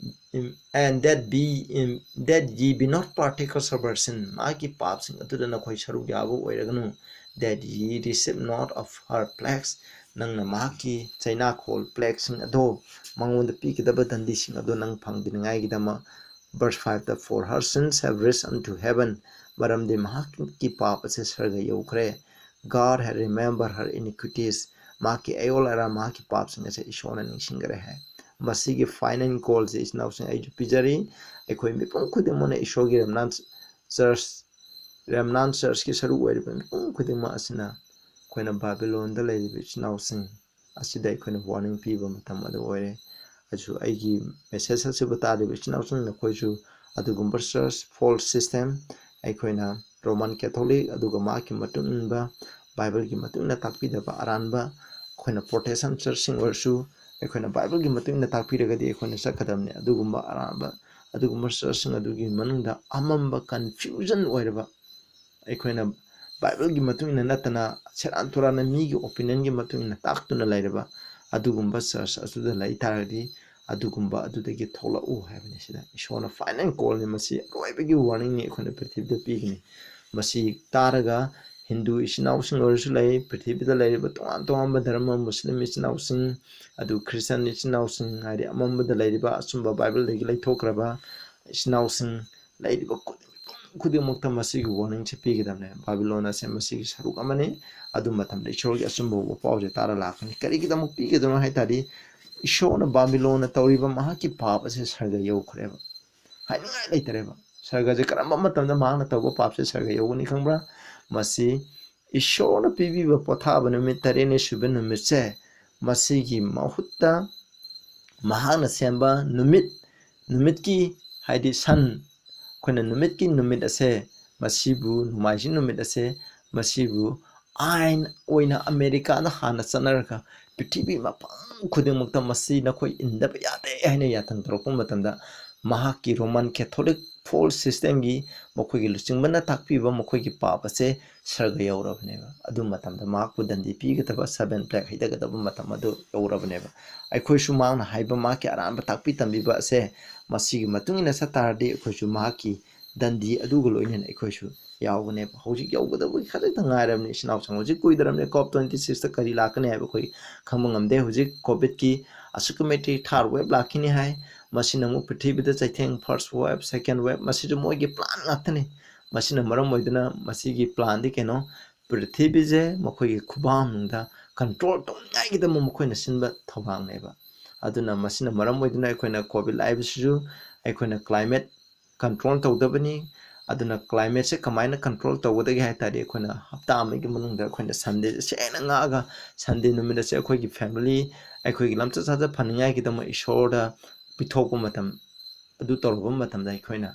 and that be, that ye be not partakers of her sin," ꯃꯥꯒꯤ ꯄꯥꯞꯁꯤꯡ ꯑꯗꯨꯗ ꯅꯈꯣꯏ ꯁꯔꯨꯛ ꯌꯥꯕ ꯑꯣꯏꯔꯒꯅꯨ, "that ye receive not of her plagues," ꯅꯪꯅ ꯃꯍꯥꯛꯀꯤ ꯆꯩꯅꯥꯈꯣꯜ plagueꯁꯤꯡ ꯑꯗꯣ, ꯃꯉꯣꯟꯗ ꯄꯤꯒꯗꯕ ꯗꯟꯗꯤꯁꯤꯡ ꯑꯗꯣ ꯅꯪ ꯐꯪꯗꯅꯤꯡꯉꯥꯏꯒꯤꯗꯃꯛ꯫ Verse fiveꯇ, "For her sins have reached unto heaven," ꯃꯔꯝꯗꯤ ꯃꯍꯥꯛꯀꯤ ꯄꯥꯞ ꯑꯁꯦ ꯁꯔꯒ ꯌꯧꯈ꯭ꯔꯦ꯫ "God had remembered her iniquities," ꯃꯍꯥꯛꯀꯤ ꯑꯌꯣꯜ ꯑꯔꯥ, ꯃꯍꯥꯛꯀꯤ ꯄꯥꯞꯁꯤꯡ ꯑꯁꯦ ꯏꯁꯣꯔꯅ ꯅꯤꯡꯁꯤꯡꯈ꯭ꯔꯦ ꯍꯥꯏ꯫ ꯃꯁꯤꯒꯤ final callꯁꯦ ꯏꯆꯤꯟ ꯏꯅꯥꯎꯁꯤꯡ ꯑꯩꯁꯨ ꯄꯤꯖꯔꯤ꯫ ꯑꯩꯈꯣꯏ ꯃꯤꯄꯨꯝ ꯈꯨꯗꯤꯡꯃꯛꯅ ꯏꯁꯣꯔꯒꯤ remnant church, remnant churchꯀꯤ ꯁꯔꯨꯛ ꯑꯣꯏꯔꯤꯕ ꯃꯤꯄꯨꯝ ꯈꯨꯗꯤꯡꯃꯛ ꯑꯁꯤꯅ ꯑꯩꯈꯣꯏꯅ ꯕꯥꯕꯤꯂꯣꯟꯗ ꯂꯩꯔꯤꯕ ꯏꯆꯤꯟ ꯏꯅꯥꯎꯁꯤꯡ ꯑꯁꯤꯗ ꯑꯩꯈꯣꯏꯅ warning ꯄꯤꯕ ꯃꯇꯝ ꯑꯗꯨ ꯑꯣꯏꯔꯦ꯫ ꯑꯩꯁꯨ ꯑꯩꯒꯤ message ꯑꯁꯤꯕꯨ ꯇꯥꯔꯤꯕ ꯏꯆꯤꯟ ꯏꯅꯥꯎꯁꯤꯡ ꯅꯈꯣꯏꯁꯨ ꯑꯗꯨꯒꯨꯝꯕ church, false system, ꯑꯩꯈꯣꯏꯅ Roman Catholic ꯑꯗꯨꯒ ꯃꯍꯥꯛꯀꯤ ꯃꯇꯨꯡ ꯏꯟꯕ ꯕꯥꯏꯕꯜꯒꯤ ꯃꯇꯨꯡ ꯏꯟꯅ ꯇꯥꯛꯄꯤꯗꯕ ꯑꯔꯥꯟꯕ, ꯑꯩꯈꯣꯏꯅ Protestant churchꯁꯤꯡ ꯑꯣꯏꯔꯁꯨ ꯑꯩꯈꯣꯏꯅ ꯕꯥꯏꯕꯜꯒꯤ ꯃꯇꯨꯡ ꯏꯟꯅ ꯇꯥꯛꯄꯤꯔꯒꯗꯤ ꯑꯩꯈꯣꯏꯅ ꯆꯠꯀꯗꯕꯅꯤ꯫ ꯑꯗꯨꯒꯨꯝꯕ ꯑꯔꯥꯟꯕ, ꯑꯗꯨꯒꯨꯝꯕ churchꯁꯤꯡ ꯑꯗꯨꯒꯤ ꯃꯅꯨꯡꯗ ꯑꯃꯝꯕ confusion ꯑꯣꯏꯔꯕ, ꯑꯩꯈꯣꯏꯅ ꯕꯥꯏꯕꯜꯒꯤ ꯃꯇꯨꯡ ꯏꯟꯅ ꯅꯠꯇꯅ ꯁꯦꯔꯥꯟ ꯇꯨꯔꯥꯟꯅ ꯃꯤꯒꯤ opinionꯒꯤ ꯃꯇꯨꯡ ꯏꯟꯅ ꯇꯥꯛꯇꯨꯅ ꯂꯩꯔꯕ ꯑꯗꯨꯒꯨꯝꯕ church ꯑꯗꯨꯗ ꯂꯩ ꯇꯥꯔꯒꯗꯤ ꯑꯗꯨꯒꯨꯝꯕ ꯑꯗꯨꯗꯒꯤ ꯊꯣꯛꯂꯛꯎ ꯍꯥꯏꯕꯅꯤ꯫ ꯁꯤꯗ ꯏꯁꯣꯔꯅ final callꯅꯤ, ꯃꯁꯤ ꯑꯔꯣꯏꯕꯒꯤ warningꯅꯤ ꯑꯩꯈꯣꯏꯅ ꯄ꯭ꯔꯤꯊꯤꯕꯤꯗ ꯄꯤꯒꯅꯤ꯫ ꯃꯁꯤ ꯇꯥꯔꯒ ꯍꯤꯟꯗꯨ ꯏꯆꯤꯟ ꯏꯅꯥꯎꯁꯤꯡ ꯑꯣꯏꯔꯁꯨ ꯂꯩ, ꯄ꯭ꯔꯤꯊꯤꯕꯤꯗ ꯂꯩꯔꯤꯕ ꯇꯣꯉꯥꯟ ꯇꯣꯉꯥꯟꯕ ꯙꯔꯃ, ꯃꯨꯁꯂꯤꯝ ꯏꯆꯤꯟ ꯏꯅꯥꯎꯁꯤꯡ, ꯑꯗꯨ ꯈ꯭ꯔꯤꯁꯇꯟ ꯏꯆꯤꯟ ꯏꯅꯥꯎꯁꯤꯡ, ꯍꯥꯏꯗꯤ ꯑꯃꯝꯕꯗ ꯂꯩꯔꯤꯕ, ꯑꯆꯨꯝꯕ ꯕꯥꯏꯕꯜꯗꯒꯤ ꯂꯩꯊꯣꯛꯈ꯭ꯔꯕ ꯏꯆꯤꯟ ꯏꯅꯥꯎꯁꯤꯡ, ꯂꯩꯔꯤꯕ ꯈꯨꯗꯤꯡ-, ꯃꯤꯄꯨꯝ ꯈꯨꯗꯤꯡꯃꯛꯇ ꯃꯁꯤꯒꯤ warningꯁꯦ ꯄꯤꯒꯗꯕꯅꯦ꯫ ꯕꯥꯕꯤꯂꯣꯟ ꯑꯁꯦ ꯃꯁꯤꯒꯤ ꯁꯔꯨꯛ ꯑꯃꯅꯤ꯫ ꯑꯗꯨ ꯃꯇꯝꯗ ꯏꯁꯣꯔꯒꯤ ꯑꯆꯨꯝꯕ ꯄꯥꯎꯁꯦ ꯇꯥꯔ ꯂꯥꯛꯀꯅꯤ꯫ ꯀꯔꯤꯒꯤꯗꯃꯛ ꯄꯤꯒꯗꯕꯅꯣ ꯍꯥꯏ ꯇꯥꯔꯗꯤ, ꯏꯁꯣꯔꯅ ꯕꯥꯕꯤꯂꯣꯟꯅ ꯇꯧꯔꯤꯕ ꯃꯍꯥꯛꯀꯤ ꯄꯥꯞ ꯑꯁꯦ ꯁꯔꯒ ꯌꯧꯈ꯭ꯔꯦꯕ꯫ ꯍꯥꯏꯅꯤꯡꯉꯥꯏ ꯂꯩꯇꯔꯦꯕ꯫ ꯁꯔꯒꯁꯦ ꯀꯔꯝꯕ ꯃꯇꯝꯗ ꯃꯍꯥꯛꯅ ꯇꯧꯕ ꯄꯥꯞꯁꯦ ꯁꯔꯒ ꯌꯧꯒꯅꯤ ꯈꯪꯕ꯭ꯔꯥ? ꯃꯁꯤ ꯏꯁꯣꯔꯅ ꯄꯤꯕꯤꯕ ꯄꯣꯊꯥꯕ ꯅꯨꯃꯤꯠ ꯇꯔꯦꯠꯅꯤ ꯁꯨꯕ ꯅꯨꯃꯤꯠꯁꯦ, ꯃꯁꯤꯒꯤ ꯃꯍꯨꯠꯇ ꯃꯍꯥꯛꯅ ꯁꯦꯝꯕ ꯅꯨꯃꯤꯠ, ꯅꯨꯃꯤꯠꯀꯤ, ꯍꯥꯏꯗꯤ ꯁꯟ, ꯑꯩꯈꯣꯏꯅ ꯅꯨꯃꯤꯠꯀꯤ ꯅꯨꯃꯤꯠ ꯑꯁꯦ, ꯃꯁꯤꯕꯨ, ꯅꯣꯡꯃꯥꯏꯖꯤꯡ ꯅꯨꯃꯤꯠ ꯑꯁꯦ, ꯃꯁꯤꯕꯨ ꯑꯥꯏꯟ ꯑꯣꯏꯅ ꯑꯃꯦꯔꯤꯀꯥꯗ ꯍꯥꯟꯅ ꯆꯠꯅꯔꯒ ꯄ꯭ꯔꯤꯊꯤꯕꯤ ꯃꯐꯝ ꯈꯨꯗꯤꯡꯃꯛꯇ ꯃꯁꯤ ꯅꯈꯣꯏ ꯏꯟꯗꯕ ꯌꯥꯗꯦ ꯍꯥꯏꯅ ꯌꯥꯊꯪ ꯇꯧꯔꯛꯄ ꯃꯇꯝꯗ, ꯃꯍꯥꯛꯀꯤ ꯔꯣꯃꯟ ꯀꯦꯊꯣꯂꯤꯛ ꯐꯣꯜꯁ ꯁꯤꯁꯇꯦꯝꯒꯤ ꯃꯈꯣꯏꯒꯤ ꯂꯨꯆꯤꯡꯕꯅ ꯇꯥꯛꯄꯤꯕ ꯃꯈꯣꯏꯒꯤ ꯄꯥꯞ ꯑꯁꯦ ꯁꯔꯒ ꯌꯧꯔꯕꯅꯦꯕ꯫ ꯑꯗꯨ ꯃꯇꯝꯗ ꯃꯍꯥꯛꯄꯨ ꯗꯟꯗꯤ ꯄꯤꯒꯗꯕ, ꯁꯚꯦꯟ ꯄ꯭ꯂꯦꯛ ꯍꯩꯊꯒꯗꯕ ꯃꯇꯝ ꯑꯗꯨ ꯌꯧꯔꯕꯅꯦꯕ꯫ ꯑꯩꯈꯣꯏꯁꯨ ꯃꯍꯥꯛꯅ ꯍꯥꯏꯕ, ꯃꯍꯥꯛꯀꯤ ꯑꯔꯥꯟꯕ ꯇꯥꯛꯄꯤ ꯇꯝꯕꯤꯕ ꯑꯁꯦ ꯃꯁꯤꯒꯤ ꯃꯇꯨꯡ ꯏꯟꯅ ꯆꯠ ꯇꯥꯔꯗꯤ, ꯑꯩꯈꯣꯏꯁꯨ ꯃꯍꯥꯛꯀꯤ ꯗꯟꯗꯤ ꯑꯗꯨꯒ ꯂꯣꯏꯅꯅ ꯑꯩꯈꯣꯏꯁꯨ ꯌꯥꯎꯒꯅꯦꯕ꯫ ꯍꯧꯖꯤꯛ ꯌꯧꯒꯗꯕꯒꯤ ꯈꯖꯤꯛꯇ ꯉꯥꯏꯔꯕꯅꯤ, ꯏꯆꯤꯟ ꯏꯅꯥꯎꯁꯤꯡ꯫ ꯍꯧꯖꯤꯛ ꯀꯨꯏꯗ꯭ꯔꯕꯅꯤ, ꯀꯣꯞ ꯇ꯭ꯋꯦꯟꯇꯤ ꯁꯤꯛꯁꯇ ꯀꯔꯤ ꯂꯥꯛꯀꯅꯤ ꯍꯥꯏꯕ ꯑꯩꯈꯣꯏ ꯈꯪꯕ ꯉꯝꯗꯦ꯫ ꯍꯧꯖꯤꯛ ꯀꯣꯚꯤꯗꯀꯤ ꯑꯁꯨꯛꯀꯤ ꯃꯇꯤꯛ ꯊꯥꯔꯠ ꯋꯦꯕ ꯂꯥꯛꯈꯤꯅꯤ ꯍꯥꯏ꯫ ꯃꯁꯤꯅ ꯑꯃꯨꯛ ꯄ꯭ꯔꯤꯊꯤꯕꯤꯗ ꯆꯩꯊꯦꯡ, ꯐꯥꯔꯁ ꯋꯦꯕ, ꯁꯦꯀꯦꯟ ꯋꯦꯕ, ꯃꯁꯤꯁꯨ ꯃꯣꯏꯒꯤ ꯄ꯭ꯂꯥꯟ ꯉꯥꯛꯇꯅꯤ꯫ ꯃꯁꯤꯅ ꯃꯔꯝ ꯑꯣꯏꯗꯨꯅ ꯃꯁꯤꯒꯤ ꯄ꯭ꯂꯥꯟꯗꯤ ꯀꯩꯅꯣ, ꯄ꯭ꯔꯤꯊꯤꯕꯤꯁꯦ ꯃꯈꯣꯏꯒꯤ ꯈꯨꯕꯥꯛꯅꯨꯡꯗ ꯀꯟꯇ꯭ꯔꯣꯜ ꯇꯧꯅꯤꯡꯉꯥꯏꯒꯤꯗꯃꯛ ꯃꯈꯣꯏꯅ ꯁꯤꯟꯕ ꯊꯧꯔꯥꯡꯅꯦꯕ꯫ ꯑꯗꯨꯅ ꯃꯁꯤꯅ ꯃꯔꯝ ꯑꯣꯏꯗꯨꯅ ꯑꯩꯈꯣꯏꯅ ꯀꯣꯚꯤꯗ ꯂꯥꯛꯏꯕꯁꯤꯁꯨ ꯑꯩꯈꯣꯏꯅ ꯀ꯭ꯂꯥꯏꯃꯦꯠ ꯀꯟꯇ꯭ꯔꯣꯜ ꯇꯧꯗꯕꯅꯤ꯫ ꯑꯗꯨꯅ ꯀ꯭ꯂꯥꯏꯃꯦꯠꯁꯦ ꯀꯃꯥꯏꯅ ꯀꯟꯇ꯭ꯔꯣꯜ ꯇꯧꯒꯗꯒꯦ ꯍꯥꯏ ꯇꯥꯔꯗꯤ, ꯑꯩꯈꯣꯏꯅ ꯍꯞꯇꯥ ꯑꯃꯒꯤ ꯃꯅꯨꯡꯗ ꯑꯩꯈꯣꯏꯅ ꯁꯟꯗꯦꯁꯦ ꯁꯦꯡꯅ ꯉꯥꯛꯑꯒ, ꯁꯟꯗꯦ ꯅꯨꯃꯤꯠ ꯑꯁꯦ ꯑꯩꯈꯣꯏꯒꯤ ꯐꯦꯃꯤꯂꯤ, ꯑꯩꯈꯣꯏꯒꯤ ꯂꯝꯆꯠ ꯁꯥꯖꯠ ꯐꯅꯤꯡꯉꯥꯏꯒꯤꯗꯃꯛ ꯏꯁꯣꯔꯗ ꯄꯤꯊꯣꯛꯄ ꯃꯇꯝ, ꯑꯗꯨ ꯇꯧꯔꯨꯕ ꯃꯇꯝꯗ ꯑꯩꯈꯣꯏꯅ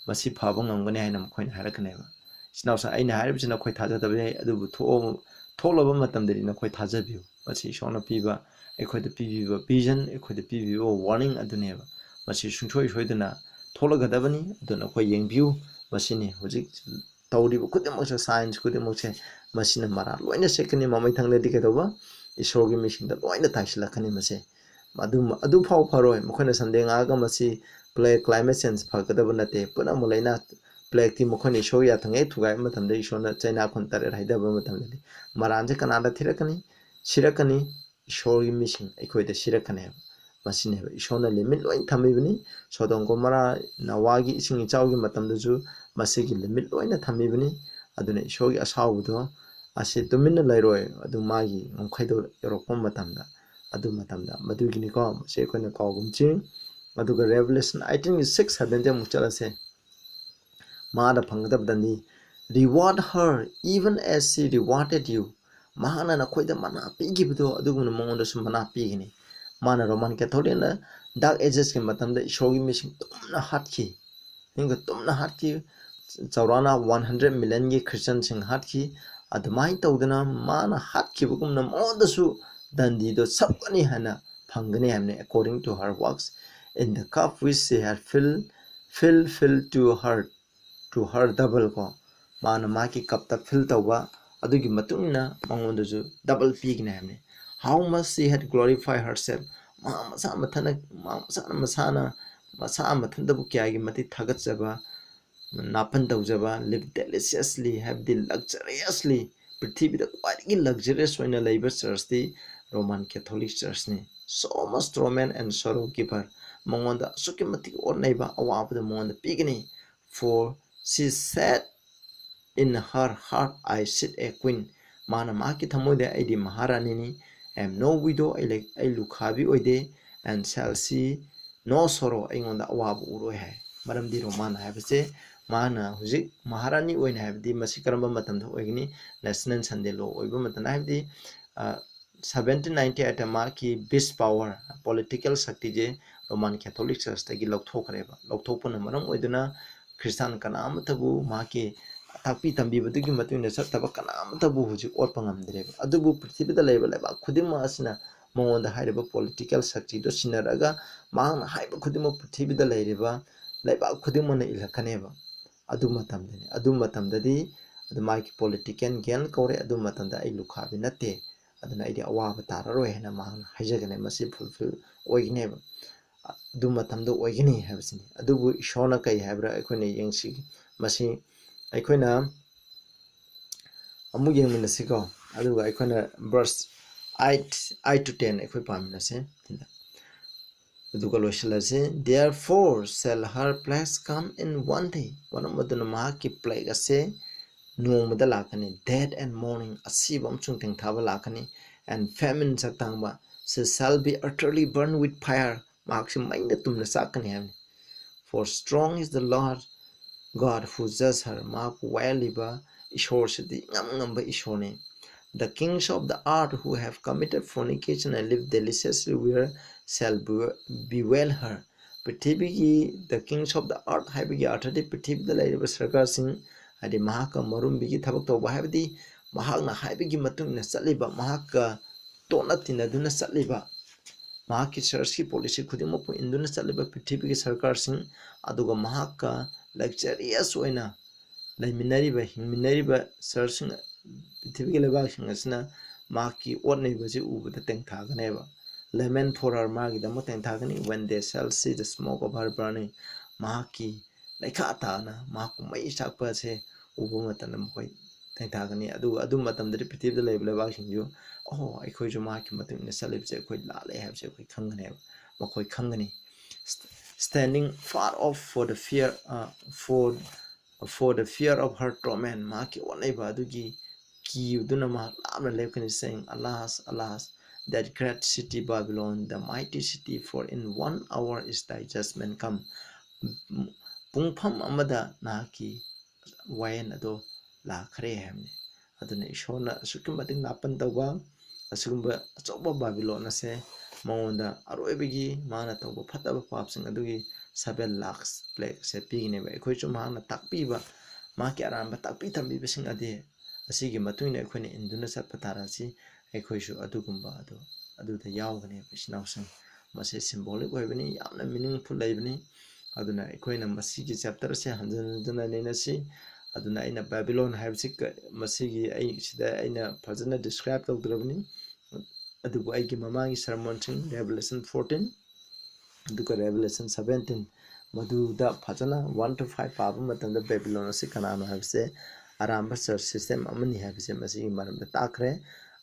ꯃꯁꯤ ꯐꯕ ꯉꯝꯒꯅꯤ ꯍꯥꯏꯅ ꯃꯈꯣꯏꯅ ꯍꯥꯏꯔꯛꯀꯅꯦꯕ꯫ ꯏꯆꯤꯟ ꯏꯅꯥꯎꯁꯤꯡ, ꯑꯩꯅ ꯍꯥꯏꯔꯤꯕꯁꯤ ꯅꯈꯣꯏ ꯊꯥꯖꯗꯕ ꯌꯥꯏ, ꯑꯗꯨꯕꯨ ꯊꯣꯛꯑ-, ꯊꯣꯛꯂꯕ ꯃꯇꯝꯗꯗꯤ ꯅꯈꯣꯏ ꯊꯥꯖꯕꯤꯌꯨ꯫ ꯃꯁꯤ ꯏꯁꯣꯔꯅ ꯄꯤꯕ, ꯑꯩꯈꯣꯏꯗ ꯄꯤꯕꯤꯕ ꯚꯤꯖꯟ, ꯑꯩꯈꯣꯏꯗ ꯄꯤꯕꯤꯕ ꯋꯥꯔꯅꯤꯡ ꯑꯗꯨꯅꯦꯕ꯫ ꯃꯁꯤ ꯁꯨꯡꯁꯣꯏ ꯁꯣꯏꯗꯅ ꯊꯣꯛꯂꯒꯗꯕꯅꯤ꯫ ꯑꯗꯨꯅ ꯑꯩꯈꯣꯏ ꯌꯦꯡꯕꯤꯌꯨ꯫ ꯃꯁꯤꯅꯤ ꯍꯧꯖꯤꯛ ꯇꯧꯔꯤꯕ ꯈꯨꯗꯤꯡꯃꯛꯁꯦ, ꯁꯥꯏꯟꯁ ꯈꯨꯗꯤꯡꯃꯛꯁꯦ, ꯃꯁꯤꯅ ꯃꯔꯥ ꯂꯣꯏꯅ ꯁꯦꯠꯀꯅꯤ꯫ ꯃꯃꯩꯊꯪꯗꯗꯤ ꯀꯩꯗꯧꯕ? ꯏꯁꯣꯔꯒꯤ ꯃꯤꯁꯤꯡꯗ ꯂꯣꯏꯅ ꯇꯥꯏꯁꯤꯜꯂꯛꯀꯅꯤ ꯃꯁꯦ꯫ ꯑꯗꯨ, ꯑꯗꯨ ꯐꯥꯎ ꯐꯔꯣꯏ꯫ ꯃꯈꯣꯏꯅ ꯁꯟꯗꯦ ꯉꯥꯛꯑꯒ ꯃꯁꯤ ꯄ꯭ꯂꯦ-, ꯀ꯭ꯂꯥꯏꯃꯦꯠ ꯆꯦꯟꯖ ꯐꯒꯗꯕ ꯅꯠꯇꯦ꯫ ꯄꯨꯝꯅꯃꯛ ꯂꯩꯅ ꯄ꯭ꯂꯦꯛꯇꯤ ꯃꯈꯣꯏꯅ ꯏꯁꯣꯔꯒꯤ ꯌꯥꯊꯪ ꯍꯦꯛ ꯊꯨꯒꯥꯏꯕ ꯃꯇꯝꯗ ꯏꯁꯣꯔꯅ ꯆꯩꯅꯥ ꯈꯨꯟ ꯇꯔꯦꯠ ꯍꯩꯊꯕ ꯃꯇꯝꯗꯗꯤ ꯃꯔꯥꯟꯁꯦ ꯀꯅꯥꯗ ꯊꯤꯔꯛꯀꯅꯤ? ꯁꯤꯔꯛꯀꯅꯤ꯫ ꯏꯁꯣꯔꯒꯤ ꯃꯤꯁꯤꯡ ꯑꯩꯈꯣꯏꯗ ꯁꯤꯔꯛꯀꯅꯦꯕ꯫ ꯃꯁꯤꯅꯦꯕ ꯏꯁꯣꯔꯅ ꯂꯤꯃꯤꯠ ꯂꯣꯏ ꯊꯝꯃꯤꯕꯅꯤ꯫ ꯁꯣꯗꯣꯝ ꯒꯣꯃꯣꯔꯥ, ꯅꯣꯋꯥꯒꯤ ꯏꯁꯤꯡ ꯏꯆꯥꯎꯒꯤ ꯃꯇꯝꯗꯁꯨ ꯃꯁꯤꯒꯤ ꯂꯤꯃꯤꯠ ꯂꯣꯏꯅ ꯊꯝꯃꯤꯕꯅꯤ꯫ ꯑꯗꯨꯅ ꯏꯁꯣꯔꯒꯤ ꯑꯁꯥꯎꯕꯗꯣ ꯑꯁꯤ ꯇꯨꯃꯤꯟꯅ ꯂꯩꯔꯣꯏ, ꯑꯗꯨ ꯃꯥꯒꯤ ꯉꯝꯈꯩꯗꯣ ꯌꯧꯔꯛꯄ ꯃꯇꯝꯗ, ꯑꯗꯨ ꯃꯇꯝꯗ꯫ ꯃꯗꯨꯒꯤꯅꯤꯀꯣ ꯃꯁꯤ ꯑꯩꯈꯣꯏꯅ ꯀꯥꯎꯒꯨꯝꯁꯤ꯫ ꯑꯗꯨꯒ Revelation eighteenꯒꯤ six sevenꯗ ꯑꯃꯨꯛ ꯆꯠꯂꯁꯦ꯫ ꯃꯥꯗ ꯐꯪꯒꯗꯕꯗꯅꯤ꯫ Reward her even as she rewarded you. ꯃꯍꯥꯛꯅ ꯅꯈꯣꯏꯗ ꯃꯅꯥ ꯄꯤꯈꯤꯕꯗꯣ ꯑꯗꯨꯒꯨꯝꯅ ꯃꯉꯣꯟꯗꯁꯨ ꯃꯅꯥ ꯄꯤꯒꯅꯤ꯫ ꯃꯥꯅ Roman Catholicꯅ Dark Agesꯀꯤ ꯃꯇꯝꯗ ꯏꯁꯣꯔꯒꯤ ꯃꯤꯁꯤꯡ ꯇꯨꯝꯅ ꯍꯥꯠꯈꯤ꯫ ꯃꯤꯒ ꯇꯨꯝꯅ ꯍꯥꯠꯈꯤ꯫ ꯆꯥꯎꯔꯥꯛꯅ one hundred millionꯒꯤ Christianꯁꯤꯡ ꯍꯥꯠꯈꯤ꯫ ꯑꯗꯨꯃꯥꯏꯅ ꯇꯧꯗꯅ ꯃꯥꯅ ꯍꯥꯠꯈꯤꯕꯒꯨꯝꯅ ꯃꯉꯣꯟꯗꯁꯨ ꯗꯟꯗꯤꯗꯣ ꯁꯛꯀꯅꯤ ꯍꯥꯏꯅ ꯐꯪꯒꯅꯤ ꯍꯥꯏꯕꯅꯤ, according to her works, in the cup which she had filled, fill, fill to her, to her double ꯀꯣ꯫ ꯃꯥꯅ ꯃꯥꯒꯤ cupꯇ fill ꯇꯧꯕ ꯑꯗꯨꯒꯤ ꯃꯇꯨꯡ ꯏꯟꯅ ꯃꯉꯣꯟꯗꯁꯨ double ꯄꯤꯒꯅꯤ ꯍꯥꯏꯕꯅꯤ꯫ How much she had glorified herself, ꯃꯥ ꯃꯁꯥ ꯃꯊꯟꯅ, ꯃꯥ ꯃꯁꯥꯅ, ꯃꯁꯥꯅ, ꯃꯁꯥ ꯃꯊꯟꯇꯕꯨ ꯀꯌꯥꯒꯤ ꯃꯇꯤꯛ ꯊꯥꯒꯠꯆꯕ, ꯅꯥꯄꯟ ꯇꯧꯖꯕ, live deliciously ꯍꯥꯏꯕꯗꯤ luxuriously, ꯄ꯭ꯔꯤꯊꯤꯕꯤꯗ ꯈ꯭ꯋꯥꯏꯗꯒꯤ luxurious ꯑꯣꯏꯅ ꯂꯩꯕ churchꯇꯤ Roman Catholic Churchꯅꯤ꯫ So much torment and sorrow giver, ꯃꯉꯣꯟꯗ ꯑꯁꯨꯛꯀꯤ ꯃꯇꯤꯛ ꯑꯣꯠ ꯅꯩꯕ, ꯑꯋꯥꯕꯗ ꯃꯉꯣꯟꯗ ꯄꯤꯒꯅꯤ꯫ For she said in her heart, I sit a queen. ꯃꯥꯅ ꯃꯍꯥꯛꯀꯤ ꯊꯃꯣꯏꯗ, "ꯑꯩꯗꯤ ꯃꯍꯥꯔꯥꯅꯤꯅꯤ, I am no widow, ꯑꯩ ꯂꯩ-, ꯑꯩ ꯂꯨꯈꯥꯕꯤ ꯑꯣꯏꯗꯦ, and shall see no sorrow, ꯑꯩꯉꯣꯟꯗ ꯑꯋꯥꯕ ꯎꯔꯣꯏ" ꯍꯥꯏ꯫ ꯃꯔꯝꯗꯤ Roman ꯍꯥꯏꯕꯁꯦ ꯃꯥꯅ ꯍꯧꯖꯤꯛ ꯃꯍꯥꯔꯥꯅꯤ ꯑꯣꯏꯅ ꯍꯥꯏꯕꯗꯤ ꯃꯁꯤ ꯀꯔꯝꯕ ꯃꯇꯝꯗ ꯑꯣꯏꯒꯅꯤ? National Sunday law ꯑꯣꯏꯕ ꯃꯇꯝꯗ, ꯍꯥꯏꯕꯗꯤ, ꯑ, seventeen ninety eightꯇ ꯃꯍꯥꯛꯀꯤ bis power, political ꯁꯛꯇꯤꯁꯦ Roman Catholic Churchꯇꯒꯤ ꯂꯧꯊꯣꯛꯈ꯭ꯔꯦꯕ꯫ ꯂꯧꯊꯣꯛꯄꯅ ꯃꯔꯝ ꯑꯣꯏꯗꯨꯅ ꯈ꯭ꯔꯤꯁꯇꯥꯟ ꯀꯅꯥ ꯑꯃꯠꯇꯕꯨ, ꯃꯍꯥꯛꯀꯤ ꯇꯥꯛꯄꯤ ꯇꯝꯕꯤꯕꯗꯨꯒꯤ ꯃꯇꯨꯡ ꯏꯟꯅ ꯆꯠꯇꯕ ꯀꯅꯥ ꯑꯃꯠꯇꯕꯨ ꯍꯧꯖꯤꯛ ꯑꯣꯠꯄ ꯉꯝꯗ꯭ꯔꯦꯕ꯫ ꯑꯗꯨꯕꯨ ꯄ꯭ꯔꯤꯊꯤꯕꯤꯗ ꯂꯩꯕ ꯂꯩꯕꯥꯛ ꯈꯨꯗꯤꯡꯃꯛ ꯑꯁꯤꯅ ꯃꯉꯣꯟꯗ ꯍꯥꯏꯔꯤꯕ political ꯁꯛꯇꯤꯗꯨ ꯁꯤꯟꯅꯔꯒ ꯃꯍꯥꯛꯅ ꯍꯥꯏꯕ ꯈꯨꯗꯤꯡꯃꯛ ꯄ꯭ꯔꯤꯊꯤꯕꯤꯗ ꯂꯩꯔꯤꯕ ꯂꯩꯕꯥꯛ ꯈꯨꯗꯤꯡꯃꯛꯅ ꯏꯜꯂꯛꯀꯅꯦꯕ꯫ ꯑꯗꯨ ꯃꯇꯝꯗꯅꯤ, ꯑꯗꯨ ꯃꯇꯝꯗꯗꯤ, ꯑꯗꯨ ꯃꯥꯒꯤ political gain ꯀꯧꯔꯦ, ꯑꯗꯨ ꯃꯇꯝꯗ ꯑꯩ ꯂꯨꯈꯥꯕꯤ ꯅꯠꯇꯦ, ꯑꯗꯨꯅ ꯑꯩꯗꯤ ꯑꯋꯥꯕ ꯇꯥꯔꯔꯣꯏ ꯍꯥꯏꯅ ꯃꯍꯥꯛꯅ ꯍꯥꯏꯖꯒꯅꯤ꯫ ꯃꯁꯤ fulfill ꯑꯣꯏꯒꯅꯦꯕ꯫ ꯑꯗꯨ ꯃꯇꯝꯗ ꯑꯣꯏꯒꯅꯤ ꯍꯥꯏꯕꯁꯤꯅꯤ꯫ ꯑꯗꯨꯕꯨ ꯏꯁꯣꯔꯅ ꯀꯔꯤ ꯍꯥꯏꯕ꯭ꯔꯥ ꯑꯩꯈꯣꯏꯅ ꯌꯦꯡꯁꯤ꯫ ꯃꯁꯤ ꯑꯩꯈꯣꯏꯅ ꯑꯃꯨꯛ ꯌꯦꯡꯃꯤꯟꯅꯁꯤꯀꯣ꯫ ꯑꯗꯨꯒ ꯑꯩꯈꯣꯏꯅ verse eight, eight to ten ꯑꯩꯈꯣꯏ ꯄꯥꯃꯤꯟꯅꯁꯦ꯫ ꯑꯗꯨꯒ ꯂꯣꯏꯁꯤꯜꯂꯁꯤ꯫ Therefore shall her plagues come in one day. ꯃꯔꯝ ꯑꯗꯨꯅ ꯃꯍꯥꯛꯀꯤ plague ꯑꯁꯦ ꯅꯣꯡꯃꯗ ꯂꯥꯛꯀꯅꯤ꯫ Death and mourning, ꯑꯁꯤꯕ ꯑꯃꯁꯨꯡ ꯇꯦꯡꯊꯥꯕ ꯂꯥꯛꯀꯅꯤ꯫ And famine, ꯆꯥꯛ ꯇꯥꯡꯕ꯫ She shall be utterly burned with fire. ꯃꯍꯥꯛꯁꯤ ꯃꯩꯅ ꯇꯨꯝꯅ ꯆꯥꯛꯀꯅꯤ ꯍꯥꯏꯕꯅꯤ꯫ For strong is the Lord, God who judge her, ꯃꯍꯥꯛꯄꯨ ꯋꯥꯌꯦꯜꯂꯤꯕ ꯏꯁꯣꯔꯁꯤꯗꯤ ꯏꯉꯝ ꯉꯝꯕ ꯏꯁꯣꯔꯅꯤ꯫ The kings of the earth who have committed fornication and lived deliciously with her shall be-, bewail her. ꯄ꯭ꯔꯤꯊꯤꯕꯤꯒꯤ, the kings of the earth ꯍꯥꯏꯕꯒꯤ ꯑꯔꯊꯗꯤ ꯄ꯭ꯔꯤꯊꯤꯕꯤꯗ ꯂꯩꯔꯤꯕ ꯁꯔꯀꯥꯔꯁꯤꯡ, ꯍꯥꯏꯗꯤ ꯃꯍꯥꯛꯀ ꯃꯔꯨꯝꯕꯤꯒꯤ ꯊꯕꯛ ꯇꯧꯕ, ꯍꯥꯏꯕꯗꯤ ꯃꯍꯥꯛꯅ ꯍꯥꯏꯕꯒꯤ ꯃꯇꯨꯡ ꯏꯟꯅ ꯆꯠꯂꯤꯕ, ꯃꯍꯥꯛꯀ ꯇꯣꯠꯅ ꯇꯤꯟꯅꯗꯨꯅ ꯆꯠꯂꯤꯕ, ꯃꯍꯥꯛꯀꯤ ꯆꯔꯆꯀꯤ ꯄꯣꯂꯤꯁꯤ ꯈꯨꯗꯤꯡꯃꯛꯄꯨ ꯏꯟꯗꯨꯅ ꯆꯠꯂꯤꯕ ꯄ꯭ꯔꯤꯊꯤꯕꯤꯒꯤ ꯁꯔꯀꯥꯔꯁꯤꯡ, ꯑꯗꯨꯒ ꯃꯍꯥꯛꯀ luxurious ꯑꯣꯏꯅ ꯂꯩꯃꯤꯟꯅꯔꯤꯕ, ꯍꯤꯡꯃꯤꯟꯅꯔꯤꯕ ꯆꯔꯆꯁꯤꯡ, ꯄ꯭ꯔꯤꯊꯤꯕꯤꯒꯤ ꯂꯩꯕꯥꯛꯁꯤꯡ ꯑꯁꯤꯅ ꯃꯍꯥꯛꯀꯤ ꯑꯣꯠ ꯅꯩꯕꯁꯤ ꯎꯕꯗ ꯇꯦꯡꯊꯥꯒꯅꯦꯕ꯫ Lament for her, ꯃꯥꯒꯤꯗꯃꯛ ꯇꯦꯡꯊꯥꯒꯅꯤ꯫ When they shall see the smoke of her burning, ꯃꯍꯥꯛꯀꯤ ꯂꯩꯈꯥ ꯇꯥꯅ ꯃꯍꯥꯛꯄꯨ ꯃꯩ ꯆꯥꯛꯄ ꯑꯁꯦ ꯎꯕ ꯃꯇꯝꯗ ꯃꯈꯣꯏ ꯇꯦꯡꯊꯥꯒꯅꯤ꯫ ꯑꯗꯨꯒ ꯑꯗꯨ ꯃꯇꯝꯗꯗꯤ ꯄ꯭ꯔꯤꯊꯤꯕꯤꯗ ꯂꯩꯕ ꯂꯩꯕꯥꯛꯁꯤꯡꯁꯨ, "ꯑꯣꯍꯣ, ꯑꯩꯈꯣꯏꯁꯨ ꯃꯍꯥꯛꯀꯤ ꯃꯇꯨꯡ ꯏꯟꯅ ꯆꯠꯂꯤꯕꯁꯦ ꯑꯩꯈꯣꯏ ꯂꯥꯜꯂꯦ" ꯍꯥꯏꯕꯁꯦ ꯑꯩꯈꯣꯏ ꯈꯪꯒꯅꯦꯕ, ꯃꯈꯣꯏ ꯈꯪꯒꯅꯤ꯫ St-, standing far off for the fear, uh, for, for the fear of her torment, ꯃꯍꯥꯛꯀꯤ ꯑꯣꯠꯅꯩꯕ ꯑꯗꯨꯒꯤ ꯀꯤꯗꯨꯅ ꯃꯍꯥꯛ ꯂꯥꯞꯅ ꯂꯦꯞꯀꯅꯤ, saying, "Alas, alas, that great city Babylon, the mighty city, for in one hour is thy judgment come." ꯄꯨꯡꯐꯝ ꯑꯃꯗ ꯅꯍꯥꯛꯀꯤ ꯋꯥꯌꯦꯜ ꯑꯗꯣ ꯂꯥꯛꯈ꯭ꯔꯦ ꯍꯥꯏꯕꯅꯤ꯫ ꯑꯗꯨꯅ ꯏꯁꯣꯔꯅ ꯑꯁꯨꯛꯀꯤ ꯃꯇꯤꯛ ꯅꯥꯄꯟ ꯇꯧꯕ ꯑꯁꯤꯒꯨꯝꯕ ꯑꯆꯧꯕ ꯕꯥꯕꯤꯂꯣꯟ ꯑꯁꯦ ꯃꯉꯣꯟꯗ ꯑꯔꯣꯏꯕꯒꯤ ꯃꯥꯅ ꯇꯧꯕ ꯐꯠꯇꯕ ꯄꯥꯞꯁꯤꯡ ꯑꯗꯨꯒꯤ seven lakhs plague ꯑꯁꯦ ꯄꯤꯒꯅꯦꯕ꯫ ꯑꯩꯈꯣꯏꯁꯨ ꯃꯍꯥꯛꯅ ꯇꯥꯛꯄꯤꯕ, ꯃꯍꯥꯛꯀꯤ ꯑꯔꯥꯟꯕ ꯇꯥꯛꯄꯤ ꯇꯝꯕꯤꯕꯁꯤꯡ ꯑꯗꯤ ꯑꯁꯤꯒꯤ ꯃꯇꯨꯡ ꯏꯟꯅ ꯑꯩꯈꯣꯏꯅ ꯏꯟꯗꯨꯅ ꯆꯠꯄ ꯇꯥꯔꯁꯤ, ꯑꯩꯈꯣꯏꯁꯨ ꯑꯗꯨꯒꯨꯝꯕ ꯑꯗꯨ, ꯑꯗꯨꯗ ꯌꯥꯎꯒꯅꯦꯕ, ꯏꯆꯤꯟ ꯏꯅꯥꯎꯁꯤꯡ꯫ ꯃꯁꯤ symbolic ꯑꯣꯏꯕꯅꯤ, ꯌꯥꯝꯅ meaningful ꯂꯩꯕꯅꯤ꯫ ꯑꯗꯨꯅ ꯑꯩꯈꯣꯏꯅ ꯃꯁꯤꯒꯤ chapter ꯑꯁꯦ ꯍꯟꯖꯤꯟ ꯍꯟꯖꯤꯟꯅ ꯅꯩꯅꯁꯤ꯫ ꯑꯗꯨꯅ ꯑꯩꯅ ꯕꯦꯕꯤꯂꯣꯟ ꯍꯥꯏꯕꯁꯤ ꯀ-, ꯃꯁꯤꯒꯤ ꯑꯩ ꯁꯤꯗ ꯑꯩꯅ ꯐꯖꯅ describe ꯇꯧꯗ꯭ꯔꯕꯅꯤ꯫ ꯑꯗꯨꯕꯨ ꯑꯩꯒꯤ ꯃꯃꯥꯡꯒꯤ sermonꯁꯤꯡ, Revelation fourteen, ꯑꯗꯨꯒ Revelation seventeen, ꯃꯗꯨꯗ ꯐꯖꯅ one to five ꯄꯥꯕ ꯃꯇꯝꯗ ꯕꯦꯕꯤꯂꯣꯟ ꯑꯁꯤ ꯀꯅꯥꯅꯣ ꯍꯥꯏꯕꯁꯦ, ꯑꯔꯥꯟꯕ church system ꯑꯃꯅꯤ ꯍꯥꯏꯕꯁꯦ ꯃꯁꯤꯒꯤ ꯃꯔꯝꯗ ꯇꯥꯛꯈ꯭ꯔꯦ꯫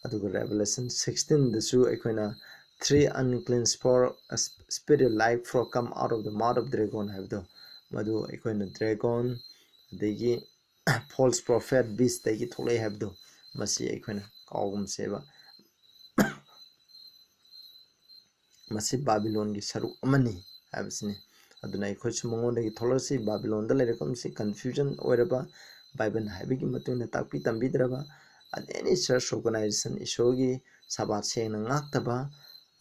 ꯑꯗꯨꯒ Revelation sixteenꯗꯁꯨ ꯑꯩꯈꯣꯏꯅ "Three unclean spor-, spirit like frogs come out of the mouth of dragon" ꯍꯥꯏꯕꯗꯣ, ꯃꯗꯨ ꯑꯩꯈꯣꯏꯅ dragon, ꯑꯗꯒꯤ false prophet, beastꯇꯒꯤ ꯊꯣꯛꯂꯛꯑꯦ ꯍꯥꯏꯕꯗꯣ, ꯃꯁꯤ ꯑꯩꯈꯣꯏꯅ ꯀꯥꯎꯒꯨꯝꯁꯦꯕ꯫ ꯃꯁꯤ ꯕꯥꯕꯤꯂꯣꯟꯒꯤ ꯁꯔꯨꯛ ꯑꯃꯅꯤ ꯍꯥꯏꯕꯁꯤꯅꯤ꯫ ꯑꯗꯨꯅ ꯑꯩꯈꯣꯏꯁꯨ ꯃꯉꯣꯟꯗꯒꯤ ꯊꯣꯛꯂꯛꯁꯤ꯫ ꯕꯥꯕꯤꯂꯣꯟꯗ ꯂꯩꯔꯛꯐꯝꯁꯤ confusion ꯑꯣꯏꯔꯕ, ꯕꯥꯏꯕꯜꯅ ꯍꯥꯏꯕꯒꯤ ꯃꯇꯨꯡ ꯏꯟꯅ ꯇꯥꯛꯄꯤ ꯇꯝꯕꯤꯗ꯭ꯔꯕ, and any church organization, ꯏꯁꯣꯔꯒꯤ ꯁꯕꯥꯠ ꯁꯦꯡꯅ ꯉꯥꯛꯇꯕ,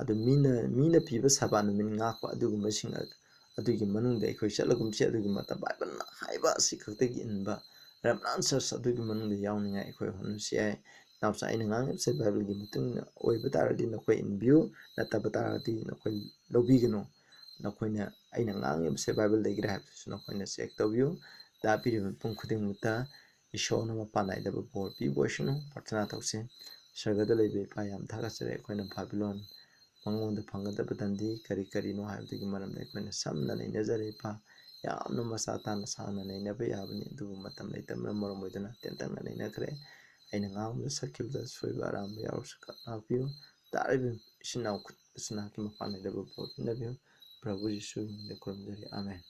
ꯑꯗꯨ ꯃꯤꯅ, ꯃꯤꯅ ꯄꯤꯕ ꯁꯕꯥꯠ ꯅꯨꯃꯤꯠ ꯉꯥꯛꯄ ꯑꯗꯨꯒꯨꯝꯕꯁꯤꯡ ꯑ-, ꯑꯗꯨꯒꯤ ꯃꯅꯨꯡꯗ ꯑꯩꯈꯣꯏ ꯆꯠꯂꯒꯨꯝꯁꯤ꯫ ꯑꯗꯨꯒꯤ ꯃꯇꯝ ꯕꯥꯏꯕꯜꯅ ꯍꯥꯏꯕ ꯑꯁꯤ ꯈꯛꯇꯒꯤ ꯏꯟꯕ remnant church ꯑꯗꯨꯒꯤ ꯃꯅꯨꯡꯗ ꯌꯥꯎꯅꯤꯡꯉꯥꯏ ꯑꯩꯈꯣꯏ ꯍꯣꯠꯅꯁꯤ ꯍꯥꯏ꯫ ꯏꯅꯥꯎꯆꯥ, ꯑꯩꯅ ꯉꯥꯡꯉꯤꯕꯁꯦ ꯕꯥꯏꯕꯜꯒꯤ ꯃꯇꯨꯡ ꯏꯟꯅ ꯑꯣꯏꯕ ꯇꯥꯔꯗꯤ ꯅꯈꯣꯏ ꯏꯟꯕꯤꯌꯨ, ꯅꯠꯇꯕ ꯇꯥꯔꯗꯤ ꯅꯈꯣꯏ ꯂꯧꯕꯤꯒꯅꯨ꯫ ꯅꯈꯣꯏꯅ ꯑꯩꯅ ꯉꯥꯡꯉꯤꯕꯁꯦ ꯕꯥꯏꯕꯜꯗꯒꯤꯔ ꯍꯥꯏꯕꯗꯨꯁꯨ ꯅꯈꯣꯏꯅ check ꯇꯧꯕꯤꯌꯨ꯫ ꯇꯥꯕꯤꯔꯤꯕ ꯃꯤꯄꯨꯝ ꯈꯨꯗꯤꯡꯃꯛꯇ ꯏꯁꯣꯔꯅ ꯃꯄꯥꯟ ꯅꯥꯏꯗꯕ ꯕꯣꯔ ꯄꯤꯕ ꯑꯣꯏꯁꯅꯨ꯫ ꯄ꯭ꯔꯊꯅꯥ ꯇꯧꯁꯤ꯫ ꯁꯔꯒꯗ ꯂꯩꯕ ꯏꯄꯥ, ꯌꯥꯝ ꯊꯥꯒꯠꯆꯔꯤ꯫ ꯑꯩꯈꯣꯏꯅ ꯕꯥꯕꯤꯂꯣꯟ ꯃꯉꯣꯟꯗ ꯐꯪꯒꯗꯕ ꯗꯟꯗꯤ ꯀꯔꯤ ꯀꯔꯤꯅꯣ ꯍꯥꯏꯕꯗꯨꯒꯤ ꯃꯔꯝꯗ ꯑꯩꯈꯣꯏꯅ ꯁꯝꯅ ꯅꯩꯅꯖꯔꯦ ꯏꯄꯥ꯫ ꯌꯥꯝꯅ ꯃꯆꯥ ꯇꯥꯅ ꯁꯥꯡꯅ ꯅꯩꯅꯕ ꯌꯥꯕꯅꯤ, ꯑꯗꯨꯕꯨ ꯃꯇꯝ ꯂꯩꯇꯕꯅ ꯃꯔꯝ ꯑꯣꯏꯗꯨꯅ ꯇꯦꯟꯇꯛꯅ ꯅꯩꯅꯈ꯭ꯔꯦ꯫ ꯑꯩꯅ ꯉꯥꯡꯕꯗ ꯁꯛꯈꯤꯕꯗ ꯁꯣꯏꯕ ꯑꯔꯥꯟꯕ ꯌꯥꯎꯔꯁꯨ ꯉꯥꯛꯄꯤꯌꯨ꯫ ꯇꯥꯔꯤꯕ ꯏꯆꯤꯟ ꯏꯅꯥꯎ ꯈꯨꯗꯤꯡꯃꯛ ꯅꯍꯥꯛꯀꯤ ꯃꯄꯥꯟ ꯅꯥꯏꯗꯕ ꯕꯣꯔ ꯄꯤꯅꯕꯤꯌꯨ꯫ ꯄ꯭ꯔꯚꯨ ꯖꯤꯁꯨꯒꯤ ꯃꯤꯡꯗ ꯈꯨꯔꯨꯝꯖꯔꯤ꯫ ꯑꯥꯃꯦꯟ꯫